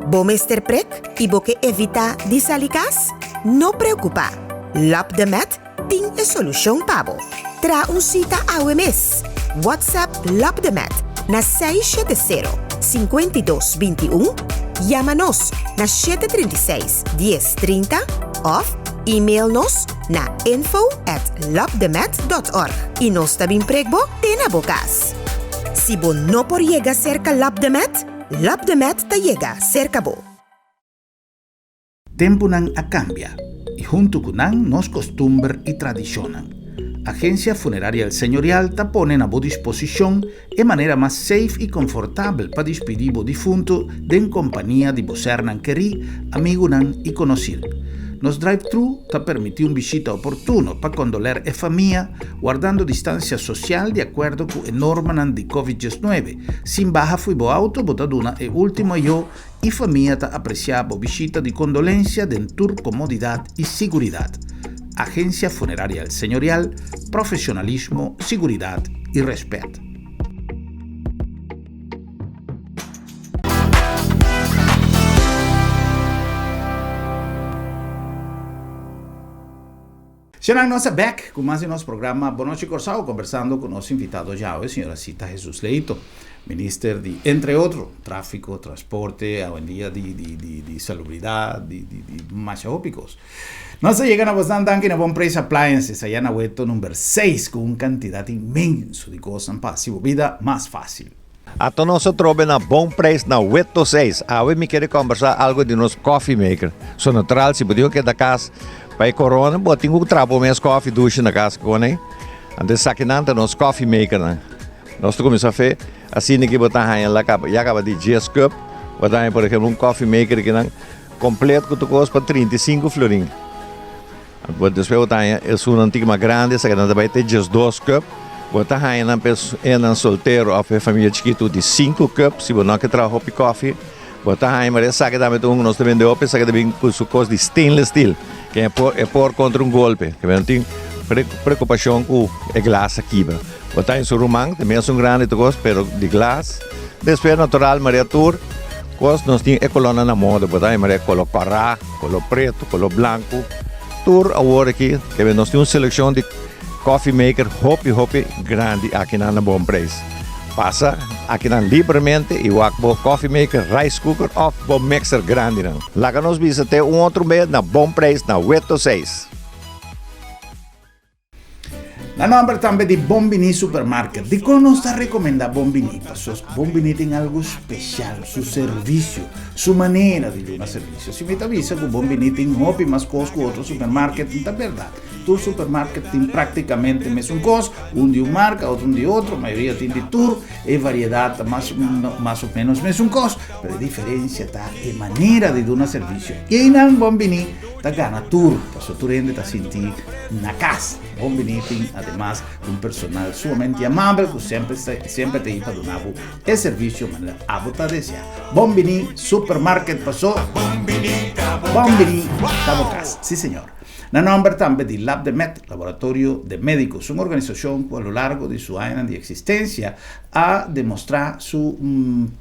Bo mester prek i bo ke evitá di sali kas? No preokupá! Lap de Met tin e solushon pa bo. Traha un sita awe mes! WhatsApp Lap de Met na 670 52 21, yama nos na 736 10 30 òf email nos na info at lapdemet dot org i nos ta bin prek bo te na bo kas. Si bo no por yega serka Lap de Met, Lap de Met ta yega serka bo. Tempunan a kambia i huntu ku nan nos kostumber i tradishonnan. Agensia Funeraria El Señorial ta pone na bo disposishon e manera mas safe i konfortabel pa dispidí bo difuntu den kompania di bo sernan kerí, amigunan i konosir. Nos drive-thru ta permití un bishita oportuno pa kondoler e famia, wardando distansia sosial di akuerdo ku e normanan di Covid 19. Sin baha fo'i bo auto bo ta duna e ultimo ayo i famia ta apresiá bo bishita di kondolensia den tur komodidat i siguridat. Agensia Funeraria El Señorial, profesionalismo, siguridat i rèspèt. Señoran nos a bek ku mas di nos programa Bon Nochi Kòrsou kombersando ku nos invitado djawe señora Sita Jesus Leito, minister di entre otro tráfiko, transporte, awendia di di di di salubridat, di di di masha hopi kos. Nos a yega na bosnan danki na Bon Preis Appliances aya na Weto number seis ku un kantidat inmenso di kosnan pa hasi bo bida mas fásil. Ato nos a trobe na Bon Prijs na Weto 6. Awe mi kere kombersá algo di nos coffee maker. So natural si bo tin ku keda kas pa e corona bo tin ku traha bo mes koffie dushi na kas kon ei. Anto esakinan ta nos coffee makernan. Nos ta kuminsá fe asina ki bo ta haña la kaba ya kaba di dies cup bo ta haña por ehemplo un coffee maker kinan kompleto ku tur kos pa 35 florin. Bo despues bo ta haña esunnan tiki mas grandi, esaki nan ta bai te 12 cup. Bo ta haña nan pa enan soltero of e famia chikitu di sinku cup, si bo no ke traha hopi kofi. Bo ta haña mara esaki tambe ta un ku nos ta bende hopi, esaki ta bin ku su kos di stainless steel, ke e por e por kontra un golpe, ke no tin preokupashon ku e glas a kibra. Bo ta haña su ruman, ta mesun grandi tur kos, pero di glas. Despues natural mara tur kos nos tin e kolónan na moda, bo ta haña mara e koló kòrá. Color preto, color blanco, tur awor aki kebe nos tin un seleccion di coffee maker hopi hopi grandi aki nan na bon prijs. Pasa aki nan libremente y wak bo coffee maker, rice cooker of bo mixer grandi nan. Laga nos bisa te un otro bes na bon prijs na Weto 6. Na nomber tambe di Bon Bini Supermarket. Dikon nos ta rekomendá Bon Bini? Pasobra Bon Bini tin algu spesial, su servisio, su manera di duna servisio. Si mi ta bisa ku Bon Bini tin hopi mas kos ku otro supermarket, no ta bèrdat. Tur supermarket tin praktikamente mesun kos, un di un marka, otro un di otro, mayoria tin di tur, e variedat ta mas mas o ménos mesun kos, pero e diferensia ta e manera di duna servisio. I einan Bon Bini ta gana tur, pasobra tur hende ta sinti na kas. Bon Bini tin ademas un personal sumamente amabel ku semper semper ta ei pa duna bo e servisio manera abo ta desea. Bon Bini Supermarket paso Bon Bini ta bo kas. Si señor. Na nomber tambe di Labdemed, Laboratorio de Medicos, un organisashon ku a lo largo di su añanan di eksistensia a demostrá su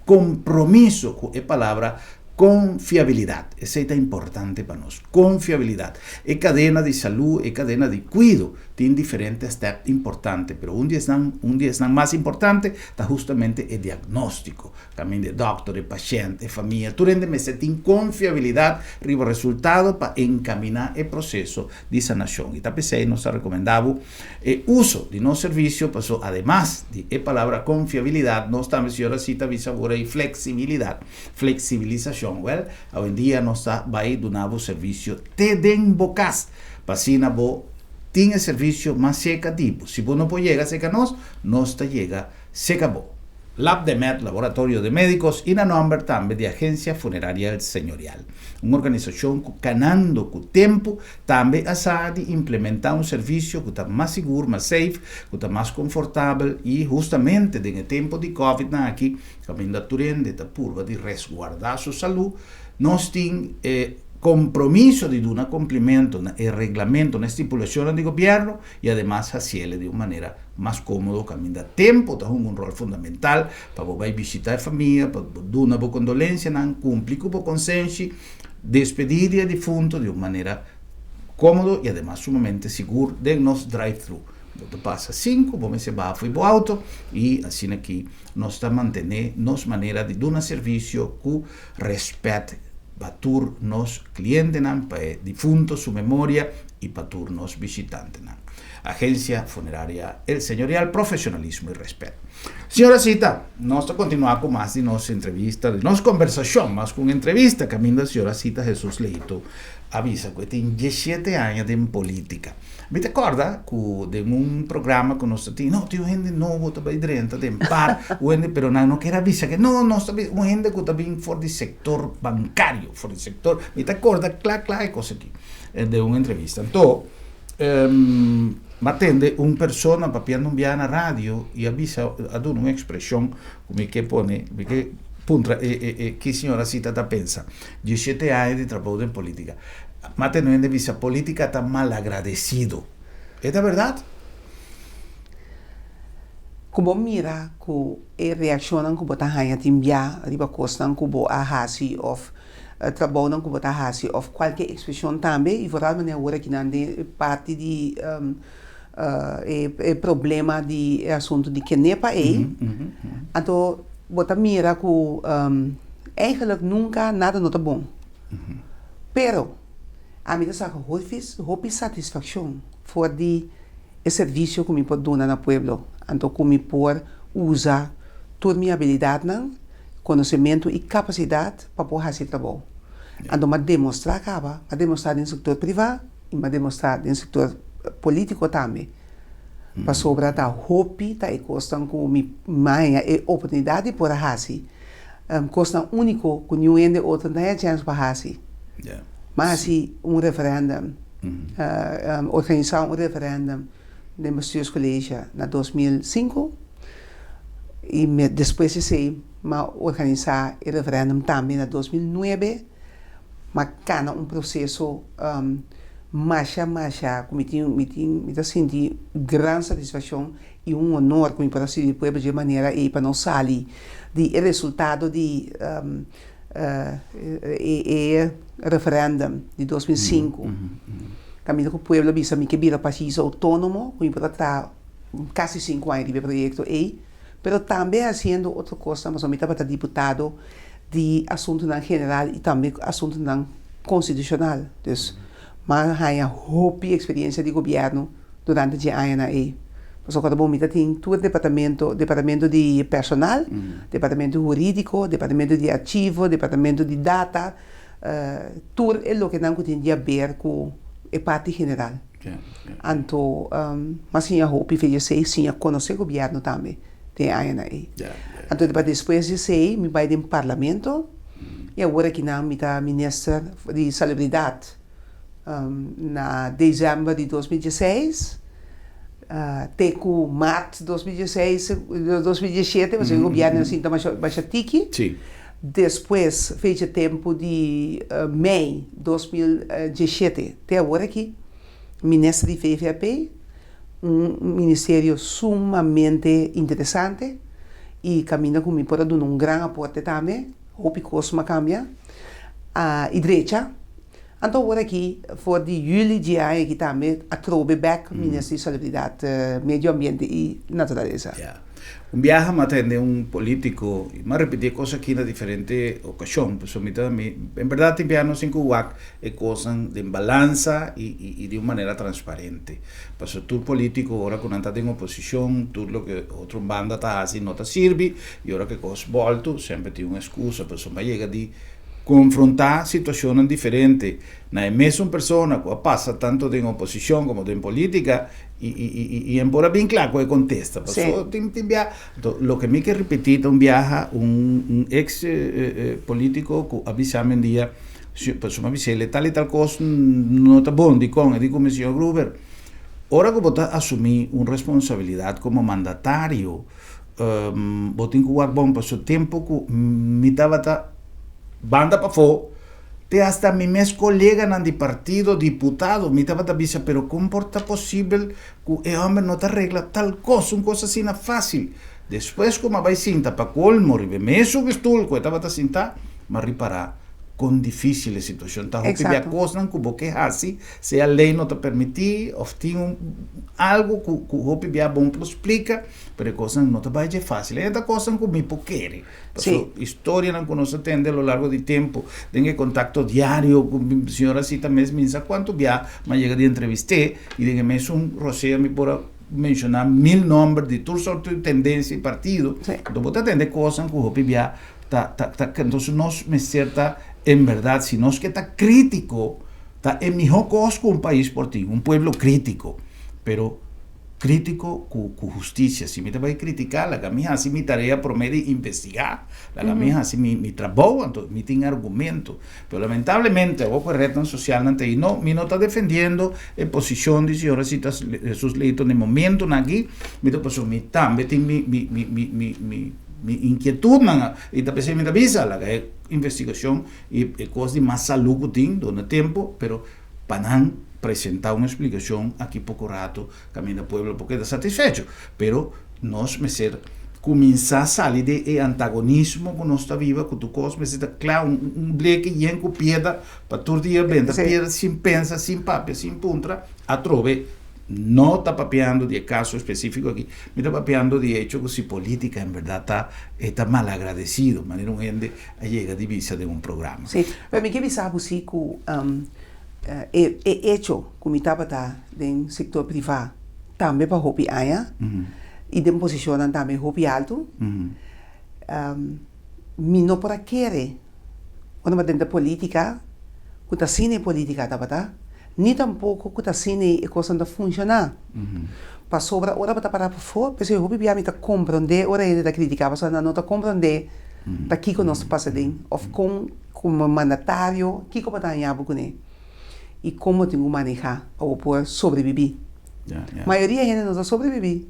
kompromiso ku e palabra Konfiabilidat, esei ta importante pa nos, konfiabilidat. E kadena di salú, e kadena di kuido Tin diferente step importante, pero un di esnan, un di esnan mas importante ta hustamente e diagnóstiko. Kaminda e dòkter, e pashènt, e famia, tur hende mester tin konfiabilidat riba resultado pa enkaminá e proseso di sanashon. I ta p'esei nos ta rekomendá bo e uso di nos servisio paso ademas di e palabra konfiabilidat nos tambe señora Sita a bisa awor ei fleksibilidat, fleksibilisashon. Wèl, awendia nos ta bai duna bo servisio te den bo kas pa asina bo tin e servisio mas serka di bo. Si bo no por yega serka nos, nos ta yega serka bo. Labdemed, Laboratorio de Médicos y na nomber tambe di Agencia Funeraria El Señorial, un organisacion cu canando cu tempo tambe a sa di implementa un servicio cu ta mas sigur, mas safe, cu ta mas confortabel y hustamente den e tempo di Covid nan aki caminda tur hende ta purba di resguarda su salud, nos tin e compromiso di duna cumplimento na e reglamento, na e stipulacionnan di gobierno y ademas haciele di un manera mas cómodo caminda tempo ta hunga un rol fundamental pa bo bay bishita e famia, pa bo duna bo condolencianan, cumpli cu bo consenshi, despedi di e difunto di un manera cómodo y ademas sumamente sigur den nos drive-thru. Bo ta pasa cinco, bo mester baha fo'i bo auto y asina aki nos ta mantene nos manera di duna servicio cu respet pa tur nos clientenan, pa e difunto su memoria y pa tur nos bishitantenan. Agencia Funeraria El Señorial, profesionalismo y respet. Señora Sita, nos ta continua cu mas di nos entrevista, di nos conversacion, mas cu un entrevista, caminda señora Sita Jesus Leito a bisa cu e tin diesshete aña den politica. Mi ta corda cu den un programa cu nos ta tin, no, tin un hende nobo ta bay drenta den par, un hende, pero nan no kier a bisa que no, nos ta bisa un hende cu ta bin for di sector bancario, for di sector, mi ta corda cla cla e cos aki, den un entrevista. Anto, M'a tende un persona papiando un biaha na radio y a bisa, a duna un expresion cu mi ke pone, mi ke puntra e e e ki señora Sita ta pensa. Diecisiete aña di trabou den politica. M'a tende un hende bisa politica ta malagradecido. E ta berdad? Cu bo mira cu e reaccionnan cu bo ta haña tin bia riba cosnan cu bo a haci of trabounan ku bo ta hasi òf kualke ekspreshon tambe i vooral manera awor akinan den e parti di e problema di e asuntu di Kenepa ei anto bo ta mira ku eigenlijk nunka nada no ta bon pero ami ta saka hopi satisfakshon for di e servisio ku mi por duna na pueblo anto ku mi por usa tur mi abilidatnan konosementu i kapasidat pa por hasi e trabou. Anto m'a demostrá kaba, m'a demostrá den sektor privá i m'a demostrá den sektor polítiko tambe. Pasobra ta hopi ta e kosnan ku mi haña e oportunidat di por a hasi, kosnan úniko ku niun hende otro no ta haña chèns pa hasi. M'a hasi un referèndum, organisá un referèndum den Bestuurscollege na 2005 i despues di esei m'a organisá e referèndum tambe na 2009. M'a kana un proseso masha masha ku mi tin mi tin mi ta sinti gran satisfakshon i un honor ku mi por a sirbi pueblo dje manera ei pa nos sali di e resultado di e referèndum di 2005 kaminda ku pueblo a bisa mi ke bira pais outónomo ku mi por a traha kasi sinku aña riba e proyekto ei pero tambe hasiendo otro kosnan pasobra mi tabata diputado di asuntunan general i tambe asuntunan konstitushonal dus mi a haña hopi eksperensia di gobièrnu durante dje añanan ei. Pasobra ora bo mita tin tur departamento, departamento di personal, departamento hurídiko, departamento di archivo, departamento di data, tur e lokenan ku tin di haber ku e parti general. Anto m'a siña hopi fe di esei, siña konosé gobièrnu tambe den e añanan ei. Anto despues di esei mi bai den parlamento i awor akinan mi ta minister di salubridat. Na december di 2016 te cu maart 2016, 2017, pasobra e gobierno a sinta masha masha tiki. Despues fecha tempo di mei 2017 te awor aki, minister di VVAP, un ministerio sumamente interesante y caminda cu mi por a duna un gran aporte tambe, hopi cos a cambia y drecha. Anto awor aki for di juli dje aña aki tambe atrobe bek Minister di Salubridat, Medio Ambiente i Naturalesa. Ya. Un biaha mi a tende un politico y mi a repiti e cos aki na diferente ocasion, pasobra mi ta mi en berdad tin biaha nos tin cu wak e cosnan den balansa y y di un manera transparente. Pasobra tur politico ora cu nan ta den oposicion tur loke otro banda ta haci no ta sirbi y ora cu e cos bolto semper tin un excusa pasobra mi a yega di Konfrontá situashonnan diferente na e mesun persona ku a pasa tantu den oposishon komo den polítika i i i i en por a bin kla ku e kontesta. Paso tin tin bia anto loke mi ke ripití ta un biaha un un eks polítiko ku a bisa mi un dia pasobra mi a bis'el tal i tal kos no ta bon dikon e di ku mi señor Gruber ora ku bo ta asumí un responsabilidat komo mandatario Bo tin ku wak bon paso tempu ku mi tabata banda pafó te hasta mi mes koleganan di partido, diputado, mi tabata bisa pero kon por ta posibel ku e hòmber no ta regla tal kos, un kos asina fásil. Despues ku mi a bai sinta pa kolmo riba e mesun stul ku e tabata sintá, mi a ripará kon difísil e situashon ta. Hopi bia kosnan ku bo ke hasi sea lei no ta permití òf tin un algu ku hopi bia bon por splika. Pero e kosnan no ta bai dje fácil. E ta kosnan ku mi por kere. Pasobra historianan ku nos a tende a lo largo di tempu, den e kontakto diario ku mi señora Sita mes, mi sa kuantu bia mi a yega di entrevist'é i den e mesun rosea mi por a menshoná mil nòmber di tur sorto di tendensia i partido. Anto bo ta tende kosnan ku hopi bia ta ta ta entonces nos mester ta en bèrdat si nos ke ta krítiko ta e mihó kos ku un pais por tin, un pueblo krítiko. Pero. Krítiko ku ku hustisia. Si mi ta bai kritiká, laga mi hasi mi tarea promé di investigá, laga mi hasi mi mi trabou, anto mi tin argumento. Pero lamentablemente awor ku e retnan sosialnan ta ei, no, mi no ta defendiendo e posishon di señora Zita Jesus Leito na e momentunan aki, mi ta pasobra mi tambe tin mi mi mi mi mi mi mi inkietudnan i ta p'esei mi ta bisa, laga e investigashon i e kos di mas salú ku tin duna tempu, pero pa nan presenta un explicacion aki poco rato caminda pueblo por keda satisfecho. Pero nos mester cuminsa sali de e antagonismo cu nos ta biba cu tur cos mester ta cla, un bleke yen cu piedra pa tur dia benta piedra sin pensa, sin papia, sin puntra, atrobe no ta papiando di e caso especifico aki, mi ta papiando di hecho cu si politica en berdad ta e ta malagradecido, manera un hende a yega di bisa den un programa. Sí, pero mi ke bisa bo sí ku e e echo ku mi tabata den sektor privá tambe pa hopi aña i den posishonnan tambe hopi altu, mi no por a kere ora mi a drenta polítika ku ta asina e polítika tabata, ni tampoko ku ta asina e kosnan ta funshoná. Pasobra ora bo ta para pafó, p'esei hopi bia mi ta komprondé ora hende ta kritiká, pasobra nan no ta komprondé ta kiko nos ta pasa den òf kon komo mandatario kiko bo ta haña bo kuné i kon bo tin ku manehá pa bo por sobrebibí. Mayoria hende no ta sobrebibí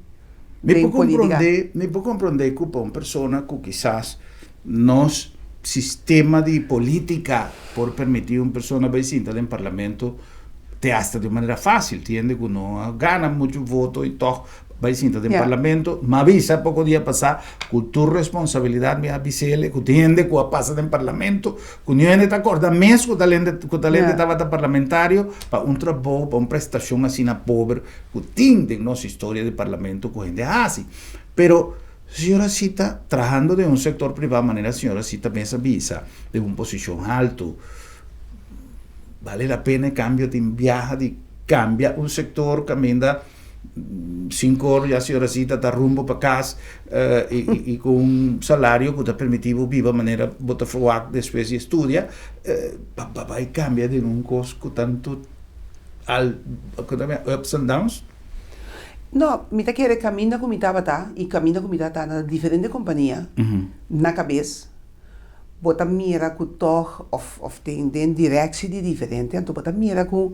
den polítika. Mi por komprondé ku pa un persona ku kisas nos sistema di polítika por permití un persona bai sinta den parlamento te hasta di un manera fácil, tin hende ku no a gana muchu voto i tòg bai sinta den parlamento. Mi a bisa poko dia pasá ku tur responsabilidat mi a bis'el ku tin hende ku a pasa den parlamento ku niun hende ta kòrda mes ku tal hende ku tal hende tabata parlamentario pa un trabou, pa un prestashon asina pober ku tin den nos historia di parlamento ku hende a hasi. Pero señora Sita trahando den un sektor privá manera señora Sita mes a bisa den un posishon haltu, Bale la pena e cambio tin biaha di cambia un sector caminda sinkor ya si orasita ta rumbo pa cas y cu un salario cu ta permiti bo biba manera bo ta verwagt despues di estudia pa bay cambia den un cos cu tanto al ups and downs. No, mi ta kere caminda cu mi tabata y caminda cu mi ta ta na diferente compania na cabes. Bo ta mira ku tòg òf òf den den direkshi di diferente, anto bo ta mira ku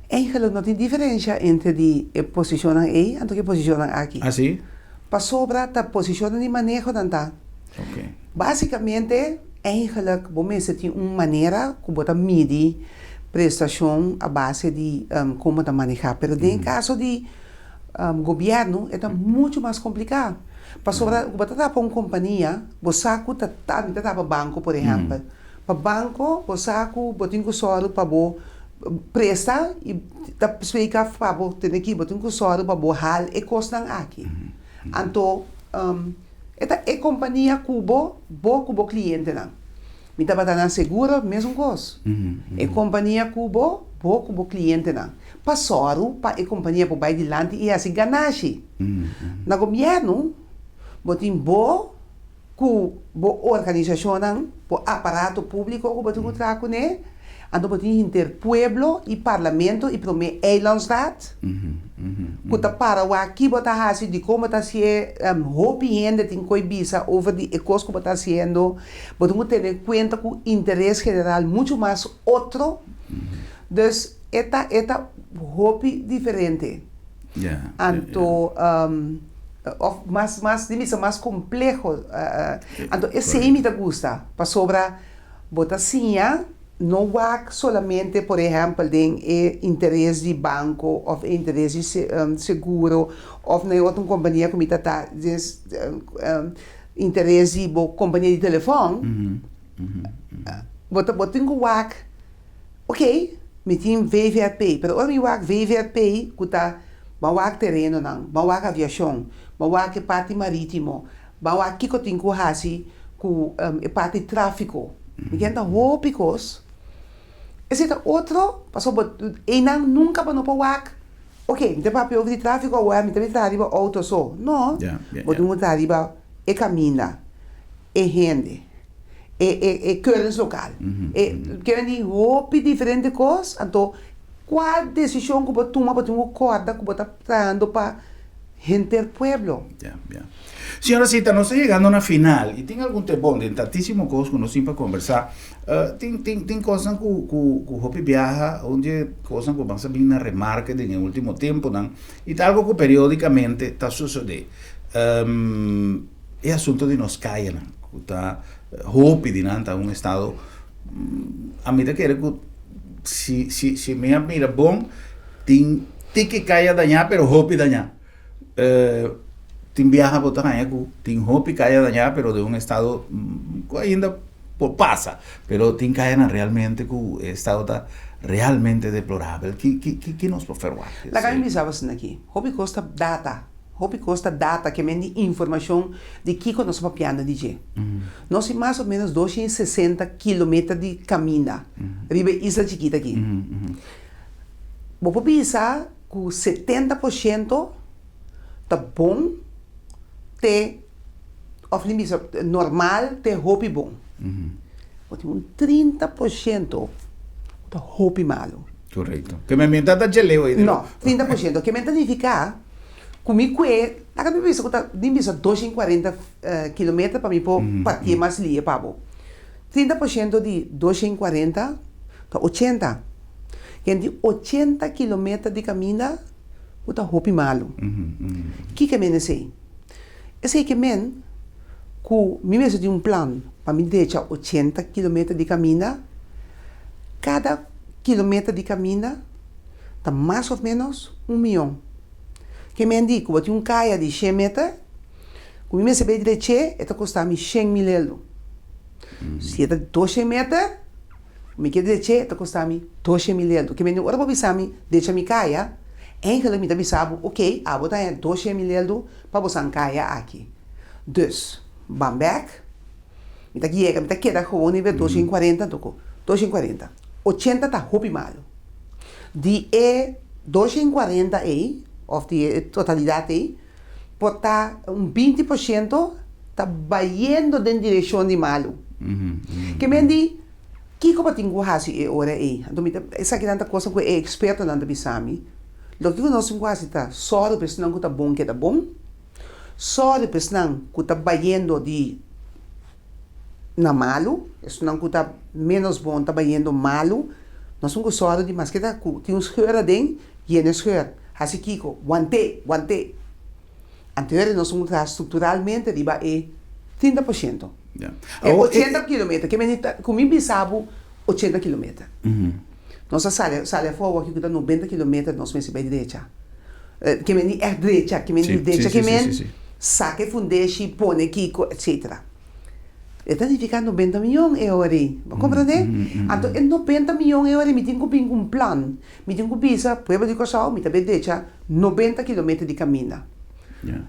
eigenlijk no tin diferensha entre di e posishonnan ei anto ku e posishonnan aki. Ah si? Pasobra ta posishonnan di maneho nan ta. Oke. Básikamente eigenlijk bo mester tin un manera ku bo ta midi prestashon a base di kon bo ta manehá, pero den e kaso di gobièrnu e ta muchu mas kompliká. Pasobra ku bo ta trapa un kompania, bo sa ku ta ta mi ta trapa banko por ehèmpel. Pa banko bo sa ku bo tin ku sòru pa bo presta i ta splika pa bo tene ki bo tin ku sòru pa bo hal e kosnan aki. Anto e ta e kompania ku bo, bo ku bo klientenan. Mi tabata na seguro mesun kos. E kompania ku bo, bo ku bo klientenan. Pa sòru pa e kompania por bai dilanti i hasi ganashi. Na gobièrnu bo tin bo ku bo organisashonnan, bo aparato públiko ku bo tin ku traha kuné, anto bo tin hinter pueblo i parlamento i promé eilandsraad ku ta para wak ki bo ta hasi, dikon bo ta hasié, hopi hende tin koe bisa over di e kos ku bo ta hasiendo, bo tin ku tene kuenta ku interes general muchu mas otro, dus e ta e ta hopi diferente. Anto of mas mas di bisa mas compleho anto esey mi ta gusta pasobra bo ta siña no wak solamente por ehempel den e interes di banco of e interes di seguro of na e otro compania cu mi ta ta interes di bo compania di telefon bo ta bo tin cu wak. Ok, mi tin VVRP, pero ora mi wak VVRP ku ta ban wak terenonan, ban wak aviashon, ban wak e parti maritimo, ban wak kiko tin ku hasi ku e parti trafiko. Mi kende ta hopi kos. Esei ta otro, pasobra bo einan nunka bo no por wak, ok, mi ta papia over di trafiko awor, mi ta bin traha riba outo so. No, bo tin ku traha riba e kaminda, e hende. E e e keuringslokaal. E keren di hopi diferente kos, anto kua desishon ku bo tuma bo tin ku kòrda ku bo ta trahando pa henter pueblo. Ya, ya. Señora Sita, nos ta yegando na final i tin algun te bon den tantísimo kos ku nos tin pa kombersá. Tin tin tin kosnan ku ku ku hopi biaha, un di e kosnan ku mas a bin na remarke den e último tempunan i ta algu ku periódikamente ta sosodé. E asunto di nos kayanan ku ta hopi di nan ta un estado ami ta kere ku si si si mi a mira bon tin tiki kaya dañá pero hopi dañá tin biaha bo ta haña ku tin hopi kaya dañá pero den un estado ku ainda por pasa pero tin kayanan realmente ku e estado ta realmente deplorabel ki ki ki nos por ferwagt? Laga mi bisa bo asina aki hopi kos ta data. Hopi kos ta data ke men di informashon di kiko nos ta papiando di dje. Nos tin mas o menos 260 kilometer di kaminda riba e isla chikit aki. Bo por bisa ku 70% ta bon te òf ni bisa normal te hopi bon. Bo tin un 30% ku ta hopi malu. Korekto. Ke men ta ta dje leu ei. No, 30%. Ke men ta nifiká Ku mi kue, ta mi bisa ku ta mi bisa 240 kilometer pa mi por partié mas lie pa bo. 30% di 240 ta 80. Ken tin 80 kilometer di kaminda ku ta hopi malu. Kiko e men esei? Esei ke men ku mi mester tin un plan pa mi drecha 80 kilometer di kaminda, kada kilometer di kaminda ta mas of menos un mion. Ke men di ku bo tin un kaya di shen meter, ku mi mester bay drech'é, e ta kosta mi 100.000 eldo. Si e ta 200 meter, ku mi ke drech'é, e ta kosta mi 200.000 eldo. Ke men di ora bo bisa mi drecha mi kaya, eigenlijk mi ta bisa bo, ok, abo ta haña 200.000 eldo pa bo san kaya aki. Dus, ban bèk, mi ta yega, mi ta keda gewoon riba e 240 anto ku 240, 80 ta hopi malu. Di e 240 ei, òf di e totalidat ei, por ta un 20% ta bayendo den direkshon di malu. Ke men di, kiko bo tin ku hasi e ora ei? Anto mi ta, esakinan ta kosnan ku e ekspertonan ta bisa mi. Loke ku nos tin ku hasi ta sòru pa esnan ku ta bon keda bon, sòru pa esnan ku ta bayendo di na malu, esunnan ku ta ménos bon ta bayendo malu, nos tin ku sòru di maske ta ku tin un scheur aden, yena e scheur. Hasi kiko? Want'é! Want'é! Anterior nos tin ku traha strukturalmente riba e 30%. E 80 kilometer, ke meni ta ku mi bisa bo 80 kilometer. Nos a sali sali afó awor aki ku ta 90 kilometer nos mester bai drecha. Ke men di ègt drecha, ke men di drecha ke men saka e fundeshi, pone kiko, etcetera. E ta nifiká nobenta mion e ora ei. Bo a komprendé? Anto e nobenta mion e ora ei mi tin ku bin ku un plan. Mi tin ku bisa pueblo di Kòrsou mi ta bai drecha nobenta kilometer di kaminda.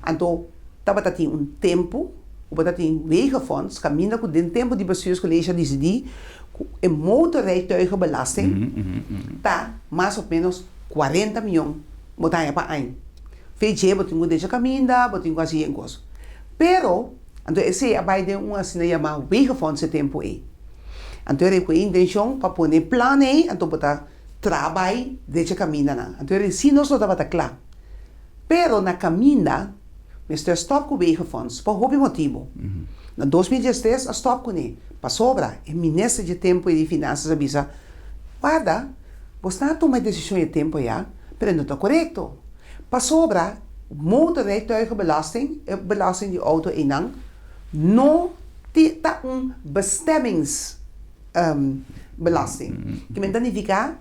Anto tabata tin un tempu ku bo ta tin wegenfonds kaminda ku den tempu di bestuurscollege a disidí ku e motorrijtuigenbelasting ta mas of menos kuarenta mion bo ta haña pa aña. Fe dje bo tin ku drecha kaminda, bo tin ku hasi yen kos. Pero anto esei a bai den un asina yamá wegenfonds e tempu ei. Anto e ku e intenshon pa pone plan ei anto bo ta traha bai drecha kamindanan. Anto e si nos lo tabata kla. Pero na kaminda mester stòp ku wegenfonds pa hopi motibu. Na 2013 a stòp kuné pasobra e minister dje tempu ei di finansas a bisa, Warda, bosnan a tuma e desishon e tempu ya, pero e no ta korekto. Pasobra motorrijtuigenbelasting, e belasting di outo einan, no ta un bestemmings belasting. Ke men ta nifiká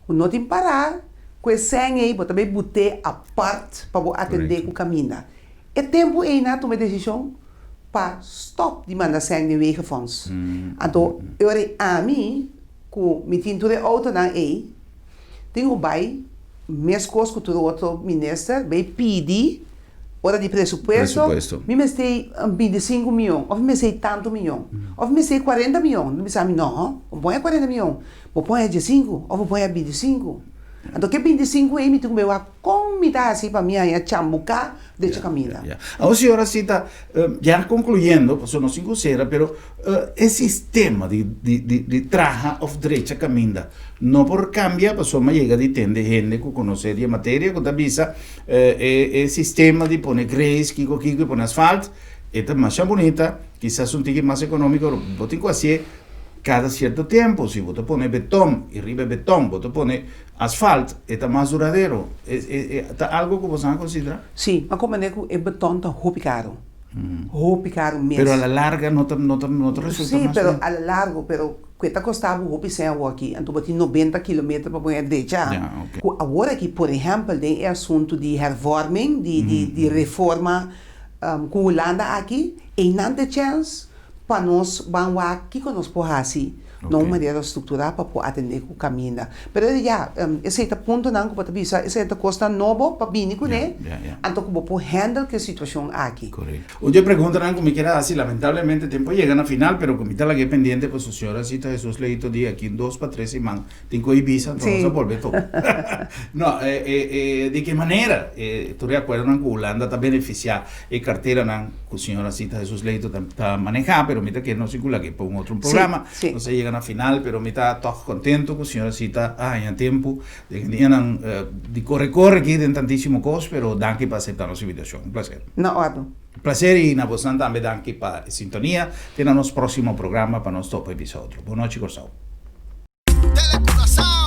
ku no tin pará ku e sèn ei bo ta bai but'é apart pa bo atendé ku kaminda. E tempu ei nan a tuma e desishon pa stòp di manda sèn den Wegenfonds. Anto e ora ei ami ku mi tin tur e outonan ei tin ku bai meskos ku tur otro minister bai pidi Ora di presupuesto, mi mester 25 mion, of mi mester tantu mion, of mi mester 40 mion. Mi bisa mi, no, bo pon e 40 mion, bo pon e 15, of bo pon e 25. Anto ke 25 ei mi tin ku bai wak kon mi ta hasi pa mi haña chambuká decha kaminda. Awor señora Sita, ya konkluyendo, pasobra nos tin ku sera, pero e sistema di traha of drecha kaminda no por kambia pasobra mi a yega di tende hende ku konosé di e materia ku ta bisa E sistema di pone greis kiko kiko y pone asfalt e ta masha bunita, kisas un tiki mas economico pero bo tin cu hacié cada cierto tempo, si bo ta pone beton y riba e beton bo ta pone asfalt e ta mas duradero, e ta algo cu boso a considera? Si, m'a comprende cu e beton ta hopi caro, hopi caro mes. Pero a la larga no ta no ta no ta resulta mas. Si, pero a la largo, pero Ku e ta kosta bo hopi sèn awoki, anto bo tin nobenta kilometer pa bo e drecha. Ku awor aki, por ehèmpel, den e asuntu di hervorming, di di di reforma ku Hulanda aki, einan ta e chèns pa nos ban wak kiko nos por hasi na un manera strukturá pa por atendé ku kaminda. Pero ya, esei ta puntonan ku bo ta bisa, esei ta kosnan nobo pa bini kuné, anto ku bo por handle ku e situashon aki. Un di e preguntanan ku mi kier a hasi, lamentablemente tempu a yega na final, pero ku mi ta lag'é pendiente pasobra señora Zita Jesus Leito di aki un dos pa tres siman tin ku Ibiza, anto nos a bolbe topa. No, di ke manera tur e akuerdonan ku Hulanda ta benefisiá e karteranan ku señora Zita Jesus Leito ta manehá, pero mi ta kere nos tin ku lag'é pa un otro programa. Nos a yega na final, pero mi ta tòg kontentu ku señora Zita a haña tempu den e dianan di kore kore aki den tantísimo kos, pero danki pa aseptá nos invitashon. Un plaser. Na ordu. Placer y na bosnan tambe danki pa e sintonia. Te na nos proximo programa pa nos topa e bisa otro. Bon nochi Corsou. Tele Curaçao.